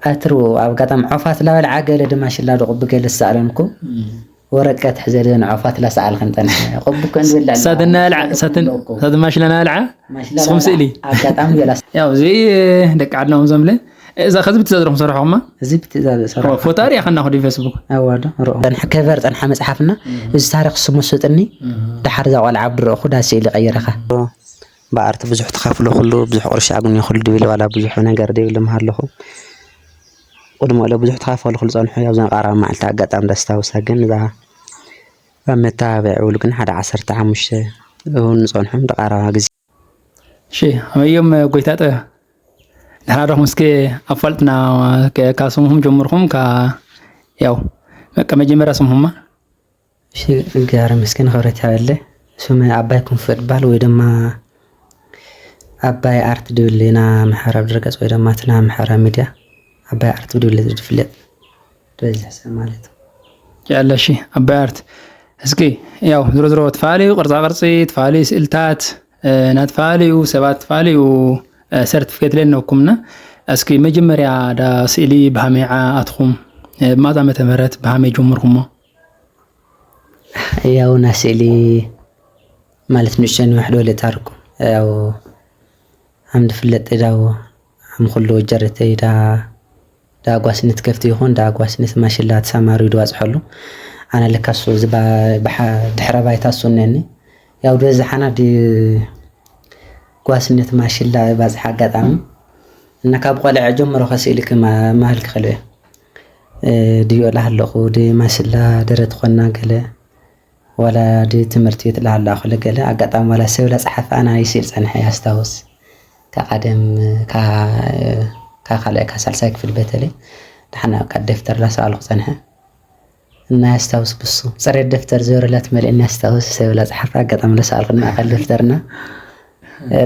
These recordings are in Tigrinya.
ኣትሩ ኣብ ኣጋጣሚ ዖፋት ላበልዓ ገለ ድማ ሽላ ደቑቢ ገለ ዝሰኣለንኩ ወረቀት ሕዘለን ዖፋት ላሰኣልክን ጠንሐ። ቁብ እኮ እንብል ኣለና። ሳተና ልዓ ሳተን ሳተን ማሽላና ልዓ ማሽላ ስኹም ላበልዓ ስእሊ ኣጋጣሚ ገላ ያው እዚ ደቂ ዓድና እውን ዘምለ እዛ ከዚ ብትእዛዝ ዲኹም ሰርሖማ እዚ ብትእዛዝ ሰርሖ። ፎቶ ኣሪኣኸና ኹዲ ፌስቡክ ኣዋዶ ርኦ ጠንሐ ከቨር ጠንሐ መጽሓፍና እዚ ታሪኽ ስሙ ስጥኒ። ድሓር እዛ ቆልዓ ኣብ ድረኹ ዳ ስእሊ ቀይረኻ። ብኣርቲ ብዙሕ ትኸፍሎ ኩሉ ብዙሕ ቅርሺ ኣግንዮ ኩሉ ድብል ዋላ ብዙሕ ነገር ድብል ምሃለኹ። ቅድሞ ኢለ ብዙሕ ተኻፈሉ ክልጸንሑ ያው ዘን ቃራብ መዓልቲ ኣጋጣሚ ደስታውሳ ግን እዛ ኣብ መተባብዒ ውሉ ግን ሓደ ዓሰርተ ሓሙሽተ እውን ንጸንሖም ደቃራባ ግዜ። እሺ ኣመዮም ጎይታ ጠ ንሕና ዶኹም እስኪ ኣፋልጥና። ካብ ስምኹም ጀምርኩም ካ ያው በቃ መጀመርያ ስምኹማ እሺ። እግዚኣብሔር ይመስገን ክብረት ይሃበለ። ስመ ኣባይ ክንፉ እባል ወይ ድማ ኣባይ ኣርት ድብል ኢና ማሕበራዊ ድረገጽ ወይ ድማ እቲ ናይ ማሕበራዊ ሚድያ ኣባይ ኣርት ብድብል ዝፍለጥ ዝበዝሕ ሰብ ማለት እዩ። ያለ እሺ ኣባይ ኣርት እስኪ ያው ዝሮ ዝሮ ትፋልዩ ቅርጻ ቅርጺ ትፋልዩ ስእልታት ናትፋልዩ ሰባት ትፋልዩ ሰርቲፊኬት ለነኩምና እስኪ መጀመርያ ዳ ስእሊ ብሃመይ ዓኣትኹም ብማዛ መተምህረት ብሃመይ ጀምርኩሞ ያው ናይ ስእሊ ማለት ንእሽተን መሕደወለ ታርኩ ያው ኣም ድፍለጥ ዳው ኣም ኩሉ ወጀረተ ዳ ዳ ጓስነት ከፍቲ ይኹን ዳ ጓስነት ማሽላ ተሳማሪ ድዋጽሐሉ ኣነ ለካሱ ዝባ ድሕረ ባይታ ሱነኒ ያው ድበዝሓና ድ ጓስነት ማሽላ ባዝሓ ኣጋጣሚ እና ካብ ቆልዐ ጀምሮ ከስእልክ ማህል ክኽእል ድዮ ላሃለኹ ድ ማሽላ ደረት ኾና ገለ ዋላ ድ ትምህርቲ ቤት ላሃላ ክለ ገለ ኣጋጣሚ ዋላ ሰብ ላፀሓፍ ኣና ይስእል ፀንሐ ያስታውስ። ካብ ቀደም ካብ ካልኣይ ካብ ሳልሳይ ክፍል በተለይ ደሓና ካብ ደፍተር ላሰኣልኩ ፀንሐ። እና ያስታውስ ብሱ ፅሬት ደፍተር ዘወረላት መልእን ያስታውስ ሰብ ላፀሓፍ ኣጋጣሚ ላሰኣልኩ ማእኸል ደፍተርና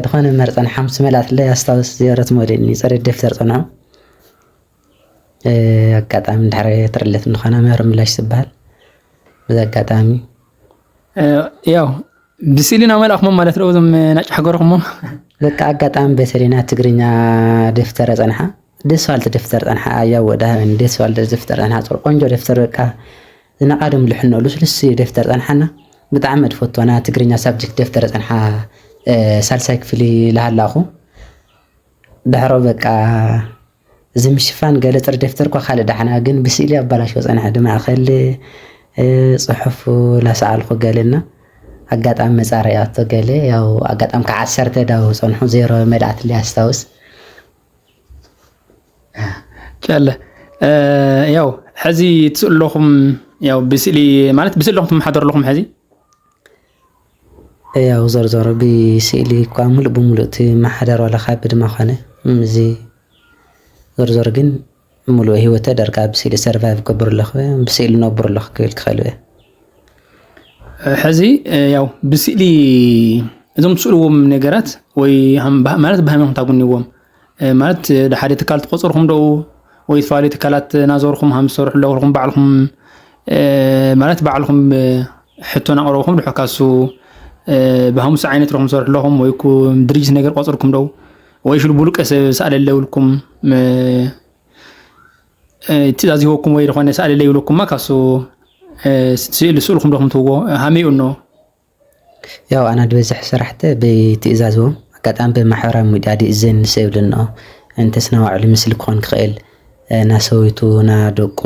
ዝኾነ መርፀን ሓምስ መላት ለ ያስታውስ ዘወረት መልእኒ ፅሬት ደፍተር ፀንሖ። ኣጋጣሚ እንድሕር ትርለት እንድኾነ ምህር ምላሽ ዝበሃል በዚ ኣጋጣሚ ያው ብስእሊ ናብ መልኣኽሞ ማለት ዶ እዞም ናጭ ሓገርኹሞ በቃ ኣጋጣሚ በተለይና ትግርኛ ደፍተረ ጸንሓ ደስ ባልቲ ደፍተር ጸንሓ ኣያ ወዳ ደስ ባልቲ ደፍተር ጸንሓ ጽር ቆንጆ ደፍተር በቃ ዝነቃደም ልሕኖ ልስልስ ደፍተር ጸንሓና ብጣዕሚ ድፈቶና ትግርኛ ሳብጀክት ደፍተር ጸንሓ ሳልሳይ ክፍሊ ልሃላኹ ድሕሮ በቃ እዚ ምሽፋን ገለ ጥሪ ደፍተር እኳ ካልእ ዳሕና ግን ብስእሊ ኣባላሽዎ ጸንሐ። ብማእከል ጽሑፍ ላሰኣልኩ ገለና ኣጋጣሚ መጻረያቶ ገለ ያው ኣጋጣሚ ካብ ዓሰርተ ዳው ጸንሑ ዜሮ መልኣትለይ ኣስታውስ። ጨለ ያው ሕዚ ትስእሉ ኣለኹም ያው ብስእሊ ማለት ብስእሊ ኣለኹም ትመሓደሩ ኣለኹም ሕዚ ያው ዞሮ ዞሮ ብስእሊ እኳ ሙሉእ ብሙሉእ እቲ ማሕደር ዋላ ካብ ድማ ኮነ እዚ ዞሮ ዞሮ ግን ሙሉእ ህይወተ ደርጋ ብስእሊ ሰርቫይቭ ገብር ኣለኹ ብስእሊ ነብር ኣለኹ ክብል ክኽእል እየ። ሕዚ ያው ብስእሊ እዞም ትስእልዎም ነገራት ወይ ማለት ብሃይማኖት ኣጉንዎም ማለት ሓደ ትካል ትቆፅርኩም ደው ወይ ዝተፈላለዩ ትካላት ናዞርኩም ሃም ዝሰርሑ ኣለኹም ባዕልኩም ማለት ባዕልኩም ሕቶን ኣቕረብኹም ድሕር ካሱ ብሃሙስ ዓይነት ረኹም ዝሰርሑ ኣለኹም ወይ ድርጅት ነገር ቆፅርኩም ደው ወይ ሽሉ ብሉቀ ሰብ ሰኣለለ ይብልኩም ትእዛዝ ይህበኩም ወይ ዝኾነ ሰኣለለ ይብልኩማ ካሱ ስእሊ ስእልኩም ዶኹም ትህዎ ሃመይ እኖ ያው ኣና ድበዝሕ ስራሕተ ብትእዛዝዎም ኣጋጣሚ ብማሕበራዊ ሚድያ ድእዘን ንሰብ ልንኦ እንተስ ናባዕሉ ምስሊ ክኾን ክኽእል ናሰበይቱ ናደቁ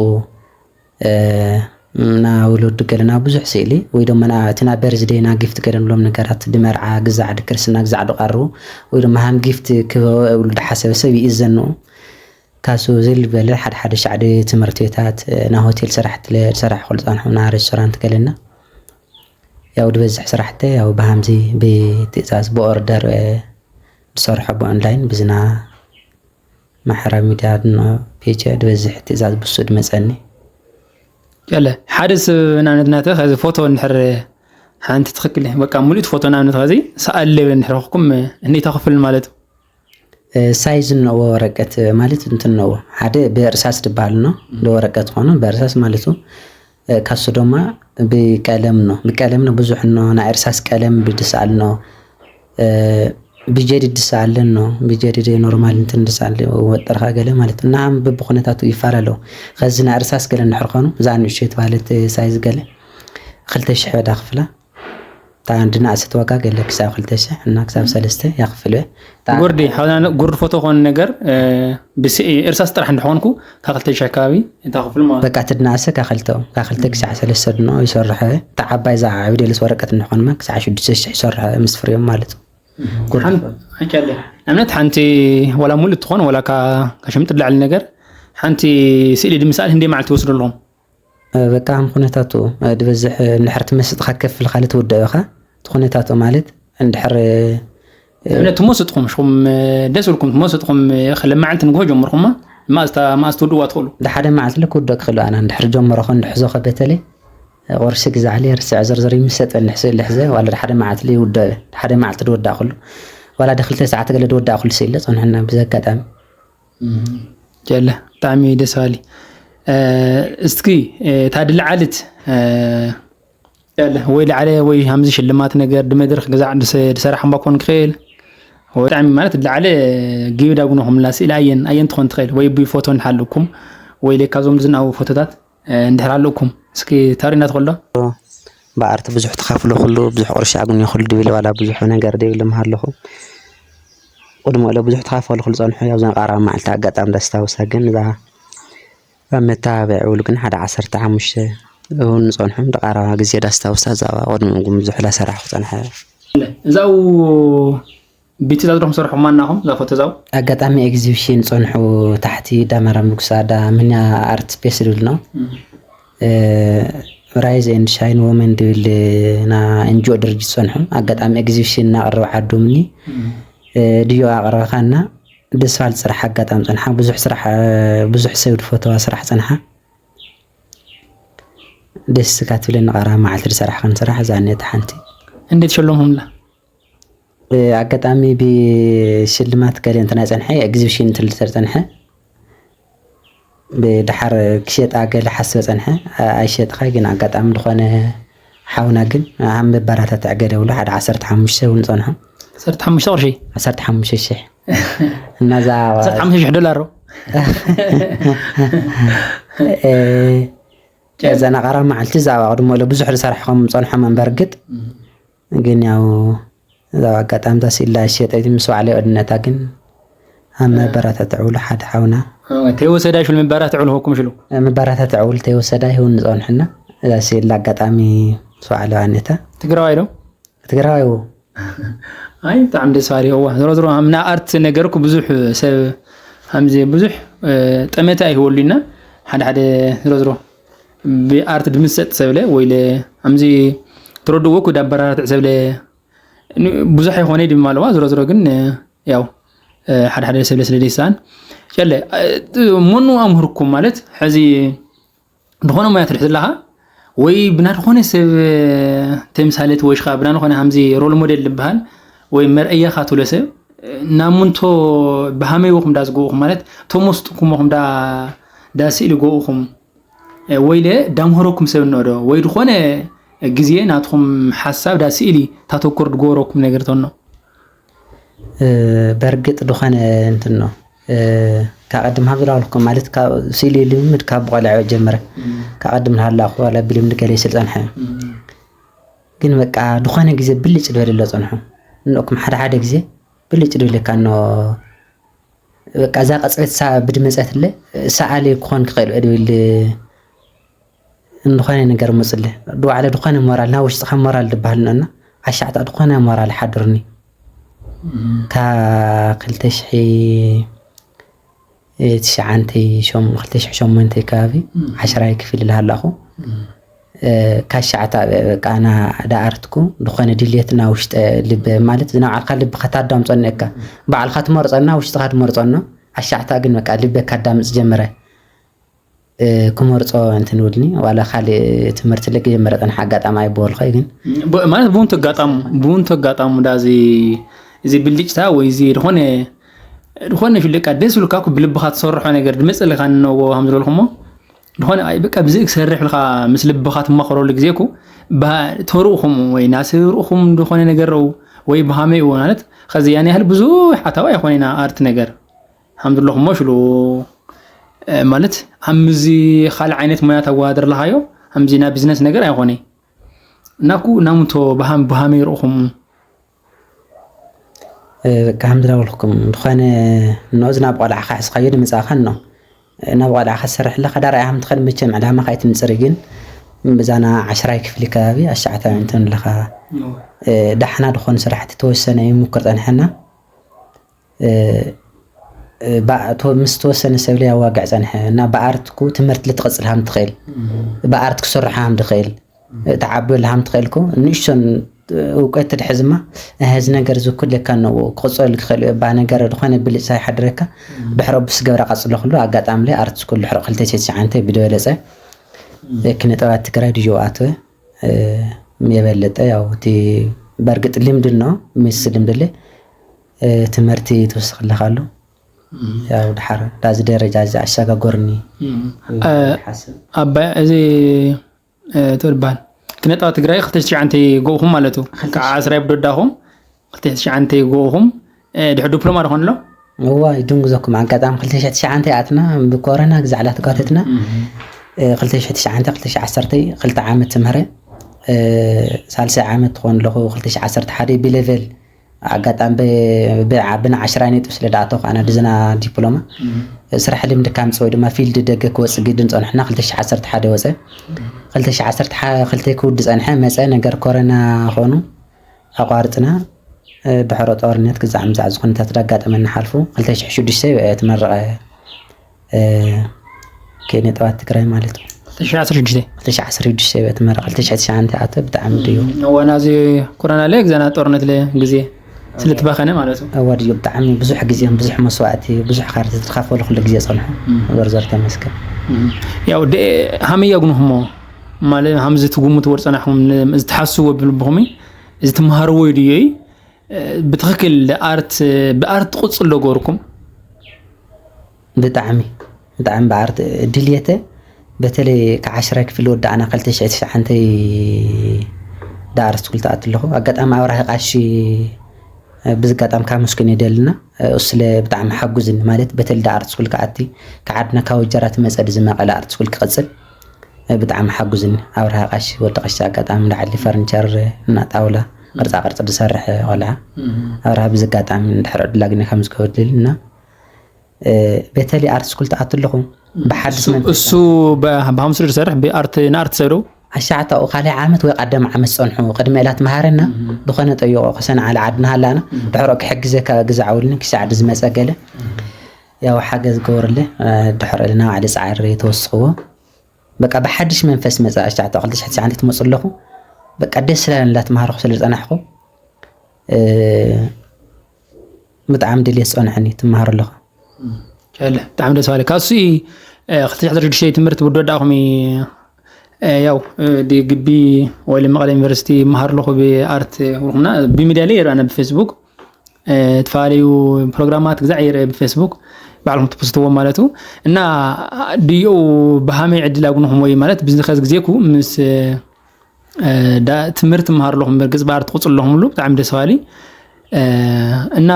ናውሉድ ገለና ብዙሕ ስእሊ ወይ ደሞ እቲ ናብ በርዝደይ ና ጊፍት ገለ ንብሎም ነገራት ድመርዓ ግዛዕ ድክርስትና ግዛዕ ድቀርቡ ወይ ደሞ ሃም ጊፍት ክህበ እብሉ ድሓሰበ ሰብ ይእዘንኡ ካሱ ዝል በለ ሓደ ሓደ ሻዕዲ ትምህርት ቤታት ና ሆቴል ስራሕቲ ዝሰራሕ ክሉ ፃንሑ ና ሬስቶራንት ገለና ያው ድበዝሕ ስራሕተ ያው ብሃምዚ ብትእዛዝ ብኦርደር ዝሰርሖ ብኦንላይን ብዝና ማሕበራዊ ሚድያ ድኖ ፔጀ ድበዝሕ ትእዛዝ ብሱ ድመፀኒ። ገለ ሓደ ሰብ ንኣብነት ናተ ከዚ ፎቶ እንድሕር ሓንቲ ትኽክል በቃ ሙሉእ ፎቶ ንኣብነት ከዚ ሰኣል ለብል እንድሕር ክኩም እንዴት ክፍል ማለት ሳይዝ እንዎ ወረቀት ማለት እንትን እንዎ ሓደ ብእርሳስ ድበሃል ኖ ብወረቀት ኾኑ ብእርሳስ ማለት ካሱ ድማ ብቀለም ኖ ብቀለም ኖ ብዙሕ ኖ ናይ እርሳስ ቀለም ብድስኣል ኖ ብጀዲድ ድስ ኣለኖ፣ ብጀዲድ ኖርማል እንትን ድስ ኣለ ወጠርካ ገለ ማለት እና፣ በብኹነታቱ ይፈላለው። ከዚ ናይ እርሳስ ገለ እንድሕር ኾኑ፣ እዛ ንእሽቶ የተባለት ሳይዝ ገለ ክልተ ሽሕ ዕዳ ክፍላ። እታ ድናእሰት ዋጋ ገለ ክሳብ ክልተ ሽሕ እና ክሳብ ሰለስተ ያኽፍል እየ። እታ ጉርዲ ሓውና፣ ጉርዲ ፎቶ ኾን ነገር፣ እ፣ ብስ-፣ እርሳስ ጥራሕ እንድኾንኩ ካብ ክልተ ሽሕ ከባቢ እታ ክፍል ማለት። በቃ፣ እቲ ድናእሰ ካብ ክልተ፣ ካብ ክልተ ክሳዕ ሰለስተ ድኖ ይሰርሖ። እታ ዓባይ እዛ ዓቢ ደልስ ወረቀት እንድኾንማ ክሳዕ ሽዱሽተ ሽሕ ይሰርሖ ምስ ፍርዮም ማለት እዩ። ጉርዲ ሓን-፣ ፎቶ። ሓንቻለ። ንኣብነት ሓንቲ ዋላ ሙሉእ ትኾን ዋላ ካ-፣ ካብ ሽምጥ ላዕሊ ነገር ሓንቲ ስእሊ ድምስኣል ህንደይ መዓልቲ ትወስዱ ኣለኹም? እ፣ በቃ ከም ኩነታቱ፣ እ፣ ድበዝሕ፣ እ፣ እንድሕር ትመስጥ ከከፍል ካልእ ትውድኦ ኢኻ። እቲ ኩነታቱ ማለት እንድሕር፣ እ፣ ንኣብነት ትመስጥኩም ሽኹም፣ እ፣ ደስ ብልኩም ትመስጥኩም፣ እ፣ ክልተ መዓልቲ ንግሆ ጀምርኩማ፣ ማእስታ፣ ማእስ ትውድዋ ትኽእሉ? ዳ ሓደ መዓልቲ ክውድኦ ክኽእሉ ኣና እንድሕር ጀምሮ ኸ እንድሕዞ ኸ በተለይ፣ እ፣ ቁርሲ ግዛዕሊ ርስዕ ዝርዝር ይምሰጥ ልሕስ-፣ ልሕዘ ዋላ ዳ ሓደ መዓልቲ ይውድኦ። ዳ ሓደ መዓልቲ ድወዳእኩሉ። ዋላ ዳ ክልተ ሰዓት ገለ ድወዳእኩሉ ስኢለ ጸንሕና ብዘጋጣሚ። እም፣ ጀለ፣ ብጣዕሚ ደስ በሃሊ። እ፣ እስኪ፣ እ፣ እታ ድለዓልት፣ እ፣ ጀለ፣ ወይ ለዓለ ወይ ሃምዚ ሽልማት ነገር ድመድረኽ ግዛዕ ድሰ-፣ ድሰራሕ እምባ ኮን ክእል። ወይ ብጣዕሚ ማለት ለዓለ ጊብ ዳጉኖኹም ላ ስእሊ ኣየን፣ ኣየን ትኾን ትኽእል። ወይ ብፎቶ እንድሓልኩም፣ ወይ ለካ ዞም ዝናው ፎቶታት፣ እ፣ እንድሕር ኣለኩም። እስኪ ታሪና ትኽእሎ? ብኣርት ብዙሕ ተኻፍሎ ኩሉ፣ ብዙሕ ቅርሺ ኣግንዮ ኩሉ ድብል ዋላ ብዙሕ ነገር ድብል ምሃለኹ። ቅድሞ ኢለ ብዙሕ ተኻፈልኩ ዝጸንሑ፣ ያው፣ እዘን ቀረባ መዓልቲ ኣጋጣሚ ዳስታውሳ ግን፣ እዛ ኣብ መተባብዒ ውል ግን ሓደ ዓሰርተ ሓሙሽተ እውን ዝጸንሑ፣ ብቐረባ ግዜ ዳስታውሳ፣ እዛ ቅድሚኡ ግን ብዙሕ ዳሰራሕኩ ጸንሐ። እዛው ቢቲ ዛዝሮም ሰርሑ ማናኹም፣ እዛ ፎቶ ዛው? ኣጋጣሚ ኤግዚቢሽን ጸንሑ፣ ታሕቲ ዳማራ ምጉሳ፣ ዳ ምንያ ኣርት ስፔስ ዝብል ነው። እም። እ፣ ራይዝ ኤንድ ሻይን ወመን ድብል ና ኤን ጂ ኦ ድርጅት ጸንሑ። ኣጋጣሚ ኤግዚቢሽን እናቕረብ ዓዶምኒ። እም። እ፣ ድዮ ኣቕረብኻና። ደስ በሃሊ ስራሕ ኣጋጣሚ ጸንሓ። ብዙሕ ስራሕ፣ እ፣ ብዙሕ ሰብ ዝፈተዋ ስራሕ ጸንሓ። ደስ ካትብለኒ ቀረባ መዓልቲ ዝሰራሕኸን ስራሕ እዛ ነታ ሓንቲ። እንዴት ሸለምኹምላ? እ፣ ኣጋጣሚ ብሽልማት ገለ እንትና ጸንሐ፣ ኤግዚቢሽን እንትን ዝተጸንሐ፣ ብድሓር ክሸጣ ገለ ሓስበ ጸንሐ፣ ኣ-፣ ኣይሸጥኻ ግን ኣጋጣሚ ዝኾነ ሓውና ግን ሃም መበራታትዕ ገለ ብሎ ሓደ ዓሰርተ ሓሙሽተ እውን ጸንሖ። ዓሰርተ ሓሙሽተ ቅርሺ? ዓሰርተ ሓሙሽተ ሽሕ። እና እዛ ዓሰርተ ሓሙሽተ ሽሕ ዶላር ዶ? እ፣ እዛ ናቐራ መዓልቲ እዛ ኣብ ኣቕድሞ ኢለ ብዙሕ ዝሰራሕኹም ጸንሖም እምበር ግጥ እም። ግን ያው እዛ ኣጋጣሚ እዛ ስኢላ ሸጠይቲ ምስ ባዕለይ ዕድነታ ግን ኣብ መበራታትዕ ውሉ ሓደ ሓውና። እ፣ ተይወሰዳ ሽሉ መበራትዕ ውሉ ሆኩም ሽሉ? እ፣ መበራታትዕ ውሉ ተይወሰዳ ይሁን ንጸንሕና። እዛ ስኢላ ኣጋጣሚ ምስ ባዕለይ ዕድነታ። ትግራዋይ ዶ? ትግራዋይ እዎ። ኣይ፣ ብጣዕሚ ደስ በሃሊ። እዋ፣ ዝሮ ዝሮ፣ ምና ኣርት ነገር እኮ ብዙሕ ሰብ፣ ከምዚ ብዙሕ፣ እ፣ ጠመተ ኣይህወሉ ኢና። ሓደ ሓደ ዝሮ ዝሮ ብኣርት ድምሰጥ ሰብለ፣ ወይለ፣ ከምዚ ትረድእዎ እኮ ዳበራርትዕ ሰብለ፣ ን-፣ ብዙሕ ኣይኾነ ድማ ኣለዋ። ዝሮ ዝሮ ግን፣ እ፣ ያው፣ እ፣ ሓደ ሓደ ሰብለ ስለ ደይሳን። ጨለ፣ እ፣ መኑ ኣምህርኩም ማለት፣ ሕዚ ድኾነ ሞያ ትልሕዝ ኣለኻ፣ ወይ ብና ድኾነ ሰብ፣ እ፣ ተምሳሌት፣ ወይ ሽኻ ብና ድኾነ ሃምዚ ሮል ሞዴል ልበሃል፣ ወይ መርአያኻ ትብሎ ሰብ፣ እ፣ ናብ ምንቶ ብሃመይዎኹም ዳ ዝጎኡኹም፣ ማለት፣ ተመስጥኩሞኹም ዳ፣ ዳ ስእሊ ጎኡኹም፣ እ፣ ወይለ ዳምህረኩም ሰብ እንኦ ዶ፣ ወይ ድኾነ ግዜ ናትኹም ሓሳብ ዳ ስእሊ ታተኩር ድጎረኩም ነገር ተኖ? እ፣ በርግጥ ድኾነ እንትን ነው። እ፣ ካብ ቀድም ሃብ ዝላልኩም ማለት ካብ ስእሊ ልምምድ ካብ ብቆልዐ ጀመረ። እም። ካብ ቀድም ሃላኹ ዋላ ብልምድ ገለ ይስል ጸንሐ። እም። ግን በቃ ድኾነ ግዜ ብልጭ ዝበለ ኣሎ ጸንሑ። እንኦኩም ሓደ ሓደ ግዜ ብልጭ ድብለካ እኖ በቃ እዛ ቅጽበት ሳ-፣ ብድመጸትለ ሰኣሊ ክኾን ክኽእል እድብል እንድኾነ ነገር ሙጽለ። ድዋዕለ ድኾነ ሞራል፣ ናብ ውሽጥኻ ሞራል ድበሃል ነና፣ ኣሻዕታ ድኾነ ሞራል ሓድርኒ። እም። ካብ ክልተ ሽሕ ትሽዓንተ ሸም-፣ ክልተ ሽሕ ሸሞንተ ከባቢ እም። ዓሽራይ ክፍል ዝሃላኹ። እም። እ፣ ካሻዕታ በቃ ኣና ደኣርትኩ ድኾነ ድልየትና ውሽጠ ልበ ማለት ዝናውዓልካ ልብኻ ታዳምጾ እኒአካ። እም። ባዕልኻ ትመርጾና፣ ውሽጥኻ ትመርጾና። ኣሻዕታ ግን በቃ ልበካ ኣዳምጽ ጀመረ። እ፣ ክመርጾ እንትን ውልኒ፣ ዋላ ካልእ ትምህርቲ ልግ ጀመረ ጸንሓ ኣጋጣሚ ኣይበወልኮይ ግን። ብ-፣ ማለት ብውን ተጋጣሙ፣ ብውን ተጋጣሙ ዳ እዚ፣ እዚ ብልጭታ ወይ እዚ ድኾነ፣ ድኾነ ሽልቃ ደስ ብልካ እኮ ብልብኻ ትሰርሖ ነገር ድመጽልካ ንነዎ ሃም ዝበልኩሞ፣ ድኾነ ኣይ በቃ ብዚ ክሰርሕ ኢልካ ምስ ልብኻ ትማኸረሉ ግዜ እኮ፣ ባ-፣ ተርኡኹም ወይ ናሰብ ርኡኹም ድኾነ ነገር ረኡ፣ ወይ ብሃመይ እዎ ማለት ከዚ ያን ያህል ብዙሕ ኣታዊ ኣይኮነ ኢና ኣርት ነገር ሓምድለኹሞ ሽሉ ማለት ኣምዚ ካልእ ዓይነት ሞያ ተዋሃደር ለሃዮ ኣምዚ ና ቢዝነስ ነገር ኣይኮነ እናኩ ናሙቶ ብሃም ብሃመይ ርኹም ከም ዝነበልኩም ዝኾነ ንዑዝ ናብ ቆልዓኻ ሕዝኻዮ ንምፃእኻን ነው ናብ ቆልዓኻ ዝሰርሕ ኣለኻ ዳርኣይ ሃም ትኸድ መቸም ዕላማኻ ኣይትምፅሪ ግን ብዛና ዓሽራይ ክፍሊ ከባቢ ኣሻዕታዊ እንትን ኣለኻ ዳሕና ዝኾኑ ስራሕቲ ተወሰነ ይምክር ፀንሐና ምስ ተወሰነ ሰብ ላይ ኣዋግዕ ፀንሐ እና ብኣርትኩ ትምህርት ልትቐፅል ሃም ትኽእል ብኣርት ክስርሖ ሃም ትኽእል ተዓብዮ ለሃም ትኽእልኩ ንእሽቶን እውቀት ትድሕዝማ እዚ ነገር ዝኩል ለካ ነው ክቕፀል ክኽእል እባ ነገር ዝኾነ ብልፃ ይሓድረካ ድሕሮ ብስ ገብራ ቀፅሎ ኩሉ ኣጋጣሚ ላይ ኣርት ስኩል ድሕሮ ክልተ ሸት ሸዓንተ ብዝበለፀ ክነጠባት ትግራይ ድዮ ኣትወ የበለጠ ያው እቲ በእርግጥ ልምድ ነው ምስ ልምድለ ትምህርቲ ትውስኽ ኣለካ ኣሎ ያው ድሓር ዳዚ ደረጃ እዚ ኣሻጋጎርኒ ሓስብ ኣባ እዚ ትብል በሃል ክነጣዊ ትግራይ ክልተ ሽዓንተ ጎእኹም ማለት እዩ ከዓ ዓስራይ ብዶዳኹም ክልተ ሽዓንተ ጎእኹም ድሕር ዲፕሎማ ድኾን ኣሎ እዋ ይድንግዘኩም ኣጋጣሚ ክልተ ሽሕቲ ሸዓንተ ኣትና ብኮረና ግዛዕ ላተጓተትና ክልተ ሽሕቲ ሸዓንተ ክልተ ሽሕ ዓሰርተ ክልተ ዓመት ትምህረ ሳልሳይ ዓመት ትኾን ኣለኹ ክልተ ሽሕ ዓሰርተ ሓደ ብሌቨል ኣጋጣሚ ብና ዓሽራ ነጥብ ስለ ደኣተኹ ኣነ ድዝና ዲፕሎማ ስራሕ ልምዲ ካምፅእ ወይ ድማ ፊልድ ደገ ክወፅእ ግድን ፀንሕና ክልተ ሽሕ ዓሰርተ ሓደ ወፀ ክልተ ሽሕ ዓሰርተ ክልተ ክውዲ ፀንሐ መፀ ነገር ኮረና ኾኑ ኣቋርፅና ድሕሮ ጦርነት ክዛዕ ምዛዕ ዝኾነታት ዳጋጠመና ሓልፉ ክልተ ሽሕ ሽዱሽተ ተመረቐ ክእነ ጠባት ትግራይ ማለት እዩ። ክልተ ሽሕ ዓሰርተ ሽዱሽተ ክልተ ሽሕ ዓሰርተ ሽዱሽተ እየ ተመረቐ። ክልተ ሽሕ ትሽዓተ ኣተ ብጣዕሚ ድዩ። እዋን ኣብዚ ኮሮና ለ ግዛና ጦርነት ለ ግዜ ስለትባኸነ ማለት እዩ። እዋ ድዩ ብጣዕሚ ብዙሕ ግዜን ብዙሕ መስዋእቲ ብዙሕ ካርት ዝተኻፈሉ ኩሉ ግዜ ጸንሑ። ዞር ዞር ተመስገን። ያው ደ- ሃመያ ግንኹሞ ማለት ሃምዚ ትጉምትዎ ዝጸናሕኩም ን- ዝትሓስዎ ብልብኹም እዚ ትመሃርዎ እዩ ድዩ ብትኽክል ኣርት ብኣርት ቁጽል ዶ ገርኩም? ብጣዕሚ ብጣዕሚ ብኣርት ድልየተ በተለይ ከዓሽራይ ክፍሊ ወዳእና ክልተ ሽሕ ትሽዓንተይ ዳኣር ስኩል ተኣት ኣለኹ ኣጋጣሚ ኣብራሂ ቃሺ ብዝጋጣም ካብ መስኩን የደልና እሱለ ብጣዕሚ ሓጉዝኒ ማለት በተለይ ዳኣር ስኩል ከኣቲ ከዓድና ካብ ወጀራ ትመፀ ዝመቐለ ኣርት ስኩል ክቐፅል ብጣዕሚ ሓጉዝኒ ኣብራሂ ቃሺ ወዲ ቃሺ ኣጋጣሚ ዳዓሊ ፈርኒቸር እና ጣውላ ቅርፃ ቅርፂ ዝሰርሕ ቆልዓ ኣብራሂ ብዝጋጣሚ ድሕሪ ዕድል ኣግኒ ከም ዝገብር ድልና ቤተሊ ኣርት ስኩል ተኣቱ ኣለኹ ብሓድስ መንፈስ እሱ ብሃምስሉ ዝሰርሕ ብኣርት ንኣርት ሰዶ ኣሻዕታኡ ካልኣይ ዓመት ወይ ቀደም ዓመት ፀንሑ ቅድሚ እላት መሃረና ዝኾነ ጠይቆ ከሰንዓለ ዓድና ሃላና ድሕሮ ክሕግዘካ ግዛዕ ውልኒ ክሻዕ ድዝመፀ ገለ ያው ሓገዝ ገበርለ ድሕሮ ኢልና ባዕሊ ፃዕሪ ተወስኽዎ በቃ ብሓድሽ መንፈስ መፃ ኣሻዕታኡ ክልተ ሽሕ ትሽዓተ ትመፁ ኣለኹ በቃ ደስ ስላለ እንዳተማሃርኩ ስለ ዝፀናሕኩ ብጣዕሚ ድልየት ዝፀንሐኒ ትመሃር ኣለኹ ቻለ ብጣዕሚ ደስ ባለ ካብሱ ክልተ ሽሕ ሽዱሽተ ትምህርቲ ብዶ ዳኹም ያው ግቢ ወይ መቐለ ዩኒቨርሲቲ መሃር ኣለኹ ብኣርት ውርኩምና ብሚድያ ላይ የርኣና ብፌስቡክ ዝተፈላለዩ ፕሮግራማት ግዛዕ የርአ ብፌስቡክ ባዕልኩም ትፖስትዎ ማለት እዩ እና ድዮ ብሃመይ ዕድል ኣጉንኹም ወይ ማለት ብዝኸዝ ግዜኩ ምስ ትምህርቲ ምሃር ኣለኹም በርግፅ ብኣርት ትቁፅሉ ኣለኹም ብሉ ብጣዕሚ ደስ ባሊ እና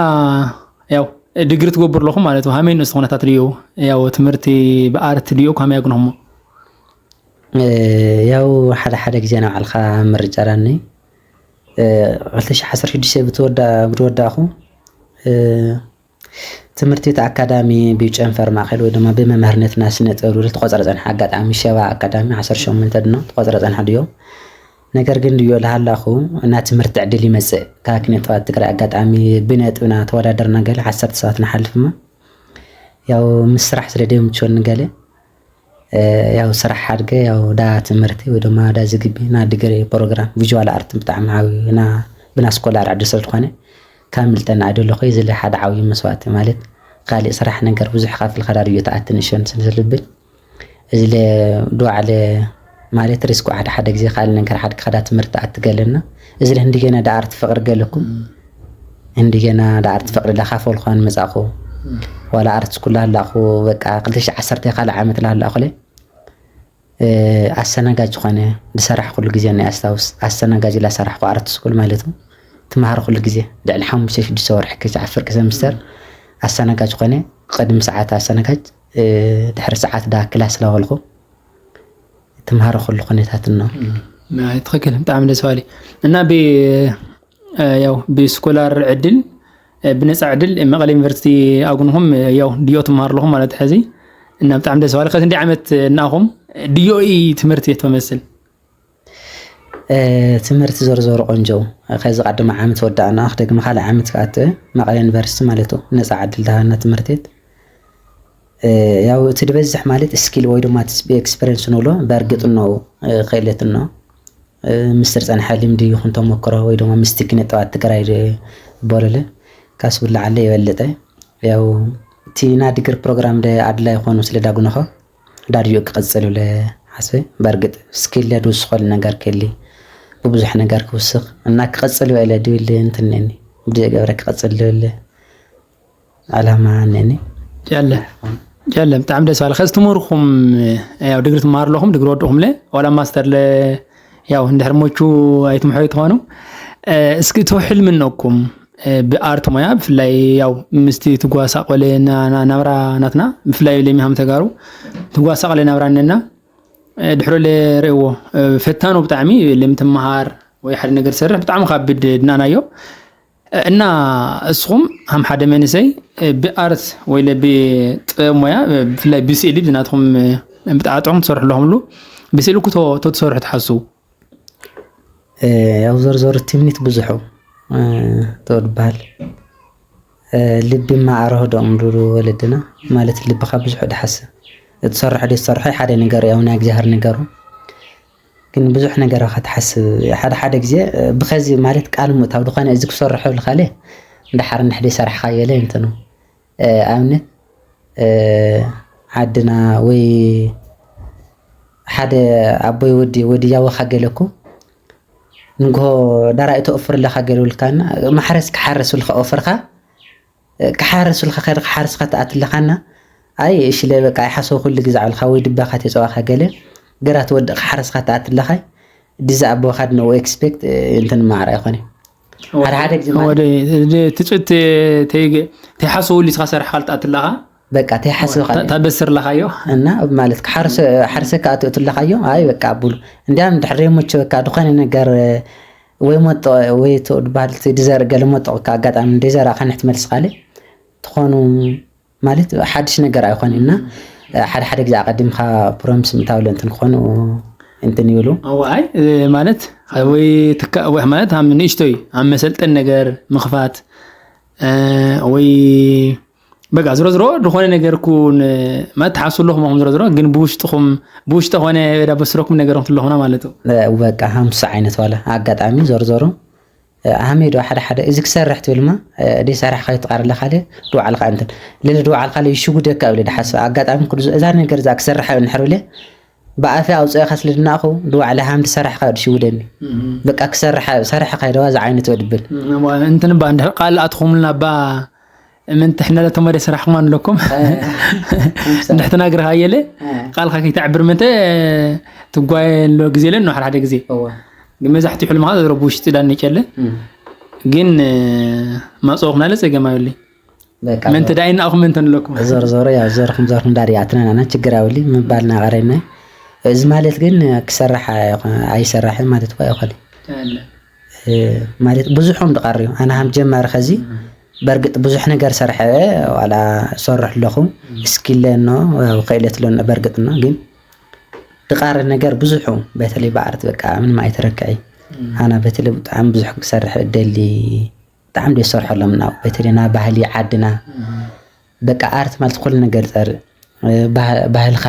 ያው ድግሪ ትገብሩ ኣለኹም ማለት እዩ ሃመይ ንእስ ኩነታት ድዮ ያው ትምህርቲ ብኣርት ድዮ ካመይ ኣግንኹሞ ያው ሓደ ሓደ ግዜ ናብ ዓልካ ምርጫ ዳኒ ክልተ ሽሕ ዓሰርተ ሽዱሽተ ብትወዳ ብትወዳእኹ ትምህርቲ እቲ ኣካዳሚ ብጨንፈር ማእኸል ወይ ድማ ብመምህርነትና ስነ ጥበብ ዝብል ተቆፅረ ፀንሐ ኣጋጣሚ ሸባ ኣካዳሚ ዓሰርተ ሸሞንተ ድኖ ተቆፅረ ፀንሐ ድዮ ነገር ግን ድዮ ልሃላኹ እና ትምህርቲ ዕድል ይመፅእ ካብ ኪነ ጥበባት ትግራይ ኣጋጣሚ ብነጥብና ተወዳደርና ገለ ዓሰርተ ሰባት ንሓልፍ እሞ ያው ምስ ስራሕ ስለ ደምችወኒ ገለ ያው ስራሕ ሓድገ ያው ዳ ትምህርቲ ወይ ድማ ዳ ዝግቢ ና ድግሪ ፕሮግራም ቪዥዋል ኣርት ብጣዕሚ ዓብዩ ና ብና ስኮላር ዕድል ስለ ዝኾነ ካብ ምልጠና ኣይደለኹ እዚ ለ ሓደ ዓብዩ መስዋእቲ ማለት ካሊእ ስራሕ ነገር ብዙሕ ካፍል ከዳድዮ ተኣቲ ንእሽቶን ስለ ዝልብል እዚ ለ ድዋዕለ ማለት ሪስኩ ሓደ ሓደ ግዜ ካልእ ነገር ሓድገ ከዳ ትምህርቲ ተኣቲ ገለና እዚ ለ ህንዲ ገና ዳ ኣርት ፍቅሪ ገለኩም እንድየና ዳ ኣርት ፍቅሪ ላካፈል ኳን መጻኹ ዋላ ኣርት ስኩል ላላኹ በቃ ክልተ ሽሕ ዓሰርተ ካልእ ዓመት ላላኹ ለ ኣሰናጋጅ ዝኾነ ዝሰራሕ ኩሉ ግዜ ናይ ኣስታውስ ኣሰናጋጅ ላሰራሕኩ ኣርት ስኩል ማለት እዩ ትምሃር ኩሉ ግዜ። ልዕሊ ሓሙሽተ ሽዱሽተ ወርሒ ክሳዕ ፍርቂ ሰምስተር ኣሰናጋጅ ኮነ። ቅድሚ ሰዓት ኣሰናጋጅ፣ እ፣ ድሕሪ ሰዓት ደኣ ክላስ እናበልኩ ትምሃር ኩሉ ኩነታት እኖ። ናይ ትኽክል፣ ብጣዕሚ ደስ በሃሊ። እና ብ-፣ እ፣ ያው ብስኮላር ዕድል፣ እ፣ ብነፃ ዕድል መቐለ ዩኒቨርሲቲ ኣጉንኹም፣ እ፣ ያው ድዮ ትምሃሩ ኣለኹም ማለት ሕዚ። እና ብጣዕሚ ደስ በሃሊ። ከዚ እንዲ ዓመት እናኹም ድዮኢ ትምህርቲ ትመስል? እ፣ ትምህርቲ ዞሮ ዞሮ ቆንጆ። ከዚ ቀደም ዓመት ወዳእና፣ ክደግም ካልእ ዓመት ክኣቱ መቐለ ዩኒቨርሲቲ ማለት እዩ። ነፃ ዕድል ደሃና ትምህርቲት። እ፣ ያው እቲ ዝበዝሕ ማለት ስኪል ወይ ድማ እቲ ኤክስፐሪንስ ንብሎ በእርግጥ ነው፣ እ፣ ክእለት ነው። እ፣ ምስ ተጸንሐ ልምዲ ይኹን ተሞክሮ ወይ ድማ ምስቲ ኪነ ጥበባት ትግራይ ድ-፣ ዝበሉለ ካስ ብላዓለ ይበልጠ። ያው እቲ ናይ ዲግሪ ፕሮግራም ደ ኣድላይ ይኾኑ ስለ ዳጉነኸ ዳድዮ ክቐጽል ብለ ሓስበ። በእርግጥ ስኪል ለ ድውስኸሉ ነገር ከሊ ብብዙሕ ነገር ክውስኽ እና ክቐጽል በለ ድብል እንትን ነኒ። ብዘይ ገብረ ክቐጽል ድብል ዓላማ ነኒ። ጀለ፣ ጀለ፣ ብጣዕሚ ደስ በሃሊ። ከዚ ትምህርኩም፣ ያው ዲግሪ ትመሃሩ ኣለኹም፣ ዲግሪ ወድኹም ለ፣ ዋላ ማስተር ለ፣ ያው እንድሕር ሞቹ ኣይትምሑ ይትኾኑ። እ፣ እስኪ እቶ ሕልሚ እነኩም፣ እ፣ ብኣርት ሞያ፣ ብፍላይ ያው ምስቲ ትጓሳቆለ ና-፣ ና-፣ ናብራ ናትና፣ ብፍላይ ለሚሃም ተጋሩ፣ ትጓሳቆለ ናብራ እነና፣ እ፣ ድሕሮ ለ ርእዎ፣ እ፣ ፈታኑ ብጣዕሚ፣ ለምትመሃር ወይ ሓደ ነገር ትሰርሕ ብጣዕሚ ካብ ብድ ድናናዮ። እና እስኹም ሃም ሓደ መንእሰይ ብኣርት ወይ ለ ብጥበብ ሞያ፣ ብፍላይ ብስእሊ ብናትኹም ብጣዕጥዑም ትሰርሑ ኣለኹምሉ፣ ብስእሊ እኮ ቶ-፣ ቶ ትሰርሑ ትሓስቡ? እ፣ ያው ዞር ዞር ትምኒት ብዙሑ፣ እ፣ ተወድ በሃል። እ፣ ልቢ ማዕረሁ ዶም ድብሉ ወለድና፣ ማለት ልብኻ ብዙሑ ድሓስብ። እትሰርሖ ደይትሰርሖ ሓደ ነገር፣ ያው ናይ እግዚኣብሔር ነገሩ። ግን ብዙሕ ነገር ኢኻ ትሓስብ። ሓደ ሓደ ግዜ፣ እ፣ ብኸዚ ማለት ቃል ምእታው ድኾነ እዚ ክሰርሖ ኢልካ ለ፣ እንድሓር እንድሕር ዘይሰራሕካዮ ለ እንትን ነው። እ፣ ኣብነት፣ እ፣ ዓድና ወይ ሓደ ኣቦይ ወዲ፣ ወዲ ያወኻ ገለ እኮ ንግሆ ዳራይ ተወፍር ኣለኻ ገለ ውልካና፣ ማሕረስ ክሓርስ ውልካ ወፍርካ፣ ክሓርስ ውልካ ከይድካ ሓርስካ ትኣትለኻና፣ ኣይ እሺ ለ በቃ ኣይሓሰው ኩሉ ግዜ ዓልካ ወይ ድባኻ ተጸዋኻ ገለ፣ ግራ ትወድቕ ሓርስካ ትኣትለኻ፣ ድዛ ኣቦኻ ድነው ኤክስፔክት፣ እ፣ እንትን ማዕረ ኣይኮነ። ሓደ ሓደ ግዜ ማለት ወደ፣ ወደ ትጽት ተይገ-፣ ተይሓሰው ልስኻ ሰርሕ ካልጣት ኣለኻ? በቃ ተይሓስብ ታ-፣ ካልእ። ታበስር ለኻዮ? እና ማለት ክሓርሰ-፣ ሓርሰካ ኣትእቱ ኣለኻዮ? ኣይ በቃ ኣብሉ። እንዲያም ድሕር ሞች በቃ ድኾነ ነገር፣ እ፣ ወይ ሞጦ ወይ ቶ ድበሃል እቲ ድዘር ገለ ሞጦ በቃ ኣጋጣሚ እንደዘራ ካን ትመልስ ካልእ ትኾኑ ማለት ሓድሽ ነገር ኣይኾን እና፣ እ፣ ሓደ ሓደ ግዜ ኣቐዲምካ ፕሮምስ ምታውለ እንትን ክኾኑ እንትን ይብሉ። እዋ፣ ኣይ፣ እ፣ ማለት ወይ ትካ-፣ ወይ ማለት ኣብ ንእሽቶይ ኣብ መሰልጠን ነገር ምኽፋት፣ እ፣ ወይ በቃ ዝሮ ዝሮ ድኾነ ነገር ኩን ማለት ትሓስቡ ኣለኹም ኢኹም ዝሮ ዝሮ፣ ግን ብውሽጥኹም፣ ብውሽጢ ኾነ ዳ በስረኩም ነገር ትለኹምና ማለት እዩ። እ፣ በቃ ሃምሳ ዓይነት ዋላ ኣጋጣሚ ዞሮ ዞሮ፣ እ፣ ኣህሜ ዶ ሓደ ሓደ እዚ ክሰርሕ ትብልማ፣ እ፣ ደይ ሰራሕካ ይትቃር ኣለካ ለ፣ ድዋዕልካ እንትን። ልል ድዋዕልካ ለ ይሽጉደካ ብለ ድሓስብ ኣጋጣሚ ኩሉ እዛ ነገር እዛ ክሰርሕ እንድሕር ብለ፣ ብኣፈ ኣውፅእካ ስለ ድናእኹ፣ ድዋዕለ ሃም ድሰራሕካ ድሽውደኒ። እም። በቃ ክሰርሕ፣ ሰራሕካ ይደዋ ዝዓይነት ወድብል። እም፣ እዋ፣ እንትን ባ እንድሕር ቃል ኣትኹምልና ባ፣ ምንተ ሕነ ለተመደ ስራሕኩም ኣለኩም። እ፣ እንድሕር ተናግርካ የለ፣ እ። ቃልካ ከይተዕብር ምንተ ትጓየ ኣሎ ግዜ ለ፣ እንሓር ሓደ ግዜ። እዋ። ግን መብዛሕትኡ ሕልምኻ ዘረቡ ውሽጢ ዳን ይጨለ። እም። ግን፣ እ፣ ማጽኦኹም ናለ ጸገም ኣይብለይ። በቃ ምንተ ዞር-፣ ዳይ እናእኹም ምንተ ንለኩም? ዞር ዞሮ፣ ያው ዞርኩም ዞርኩም ዳር ያትናናና ችግር ኣይብለይ ምባልና ቀረና። እዚ ማለት ግን ክሰርሕ ኣይኮ-፣ ኣይሰራሕን ማለት እኮ ኣይኮነን። ኣለ። እ፣ ማለት ብዙሕ እዮም ዝቐርዩ። ኣነ ሃም ጀማሪ ኸዚ እም። በርግጥ ብዙሕ ነገር ሰርሐ፣ ዋላ ሰርሕ ኣለኹ፣ እም። ስኪል ለኖ፣ ያው ክእለት ለኖ በርግጥ ነው፣ ግን ዝቐሪ ነገር ብዙሕ እዩ። በተለይ ብኣርት በቃ ምንም ኣይተረክዐ። እም። ኣና በተለይ ብጣዕሚ ብዙሕ ክሰርሕ እደሊ፣ ብጣዕሚ ደስ ሰርሐሎም ናው፣ በተለይ ና ባህሊ ዓድና። እም። በቃ ኣርት ማለት ኩሉ ነገር ጸር-፣ እ፣ ባህ-፣ ባህልኻ፣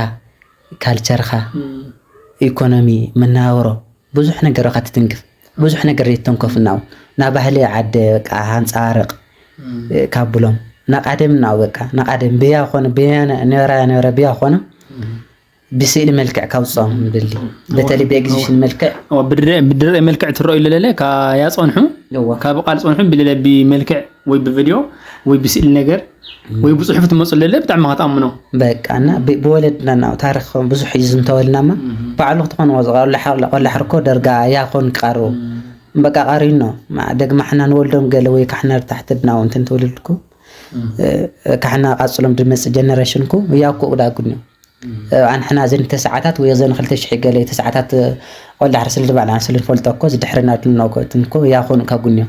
ካልቸርኻ፣ እም። ኢኮኖሚ፣ መነባብሮ፣ ብዙሕ ነገር ኢኻ ትትንክፍ። ብዙሕ ነገር ዘይተንከፍ ናው። ና ባህሊ ዓደ በቃ ሃንጻርቕ፣ እም። እ፣ ካብሎም። ና ቃደም ናው በቃ፣ ና ቃደም ብያ ኾነ፣ ብያ ነ-፣ ነበራ፣ ነበራ ብያ ኾነ፣ እም። ብስእሊ መልክዕ ካውጽኦም ንደሊ። እዋ፣ በተለይ ብኤግዚቢሽን እዋ። መልክዕ። እዋ፣ ብድረ-፣ ብድረ መልክዕ ትረኣዩ ለለለ፣ ካ-፣ ያጸንሑ፣ እዋ። ካብ ቃል ጸንሑ፣ ብለለ ብመልክዕ ወይ ብቪድዮ ወይ ብስእሊ ነገር እም። ወይ ብጽሑፍ ትመጹ ለለ፣ ብጣዕሚ ኸትኣምኖ። በቃ፣ እና ብ-፣ ብወለድና እና ታሪኽ ብዙሕ እዩ ዝንተወልናማ። እም። ባዕሉ ክትኾን ወዝ-፣ ቆላሕ-፣ ቆላሕ ርኮ ደርጋ ያኾን ክቐርቡ። እም። በቃ ቀሪኖ፣ ማ-፣ ደግማ ሕና ንወልዶም ገለ ወይ ካሕና ታሕቲ ድናው እንትን ትውልድኩ፣ እ፣ ካሕና ቃጽሎም ድመጽእ ጀነሬሽንኩ፣ ያው ኮ ዳጉን እዩ። እ፣ ኣንሕና ዘን ተሰዓታት ወይ ዘን ክልተ ሽሕ ገለ ተሰዓታት፣ እ፣ ቆልዳ ሕርስል ድባል ኣንስልን ፈልጦ እኮ፣ ዝድሕርና ድንኖ እኮ፣ እትን እኮ፣ ያኹን ካጉን እዩ።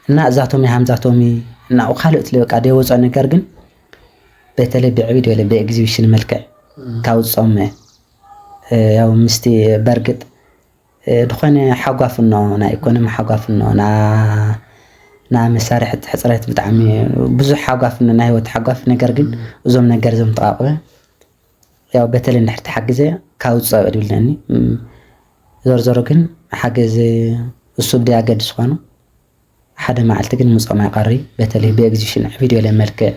እና እዛቶም ይሃም ዛቶም ይ-፣ እና ካልኦት ለበቃ ደወጾ ነገር ግን፣ በተለይ ብዕቢድ ወለ ብኤግዚቢሽን መልክዕ ካውጾም፣ እ፣ ያው ምስቲ በርግጥ እ፣ ድኾነ ሓጓፍኖ ናይ ኢኮኖሚ ሓጓፍኖ፣ ና-፣ ና መሳርሒ ሕጽረት ብጣዕሚ ብዙሕ ሓጓፍኖ፣ ናይ ህይወት ሓጓፍ። ነገር ግን እዞም ነገር እዞም ተቓቕበ፣ ያው በተለይ እንድሕር ተሓግዘ ካብ ዝጸብዕ ድብለኒ። እም፣ ዞሮ ዞሮ ግን ሓገዝ እሱ ብደይ ኣገድስ ኾኑ፣ ሓደ መዓልቲ ግን ምጾም ኣይቐሪ፣ በተለይ ብኤግዚቢሽን ዕብድ ወለ መልክዕ፣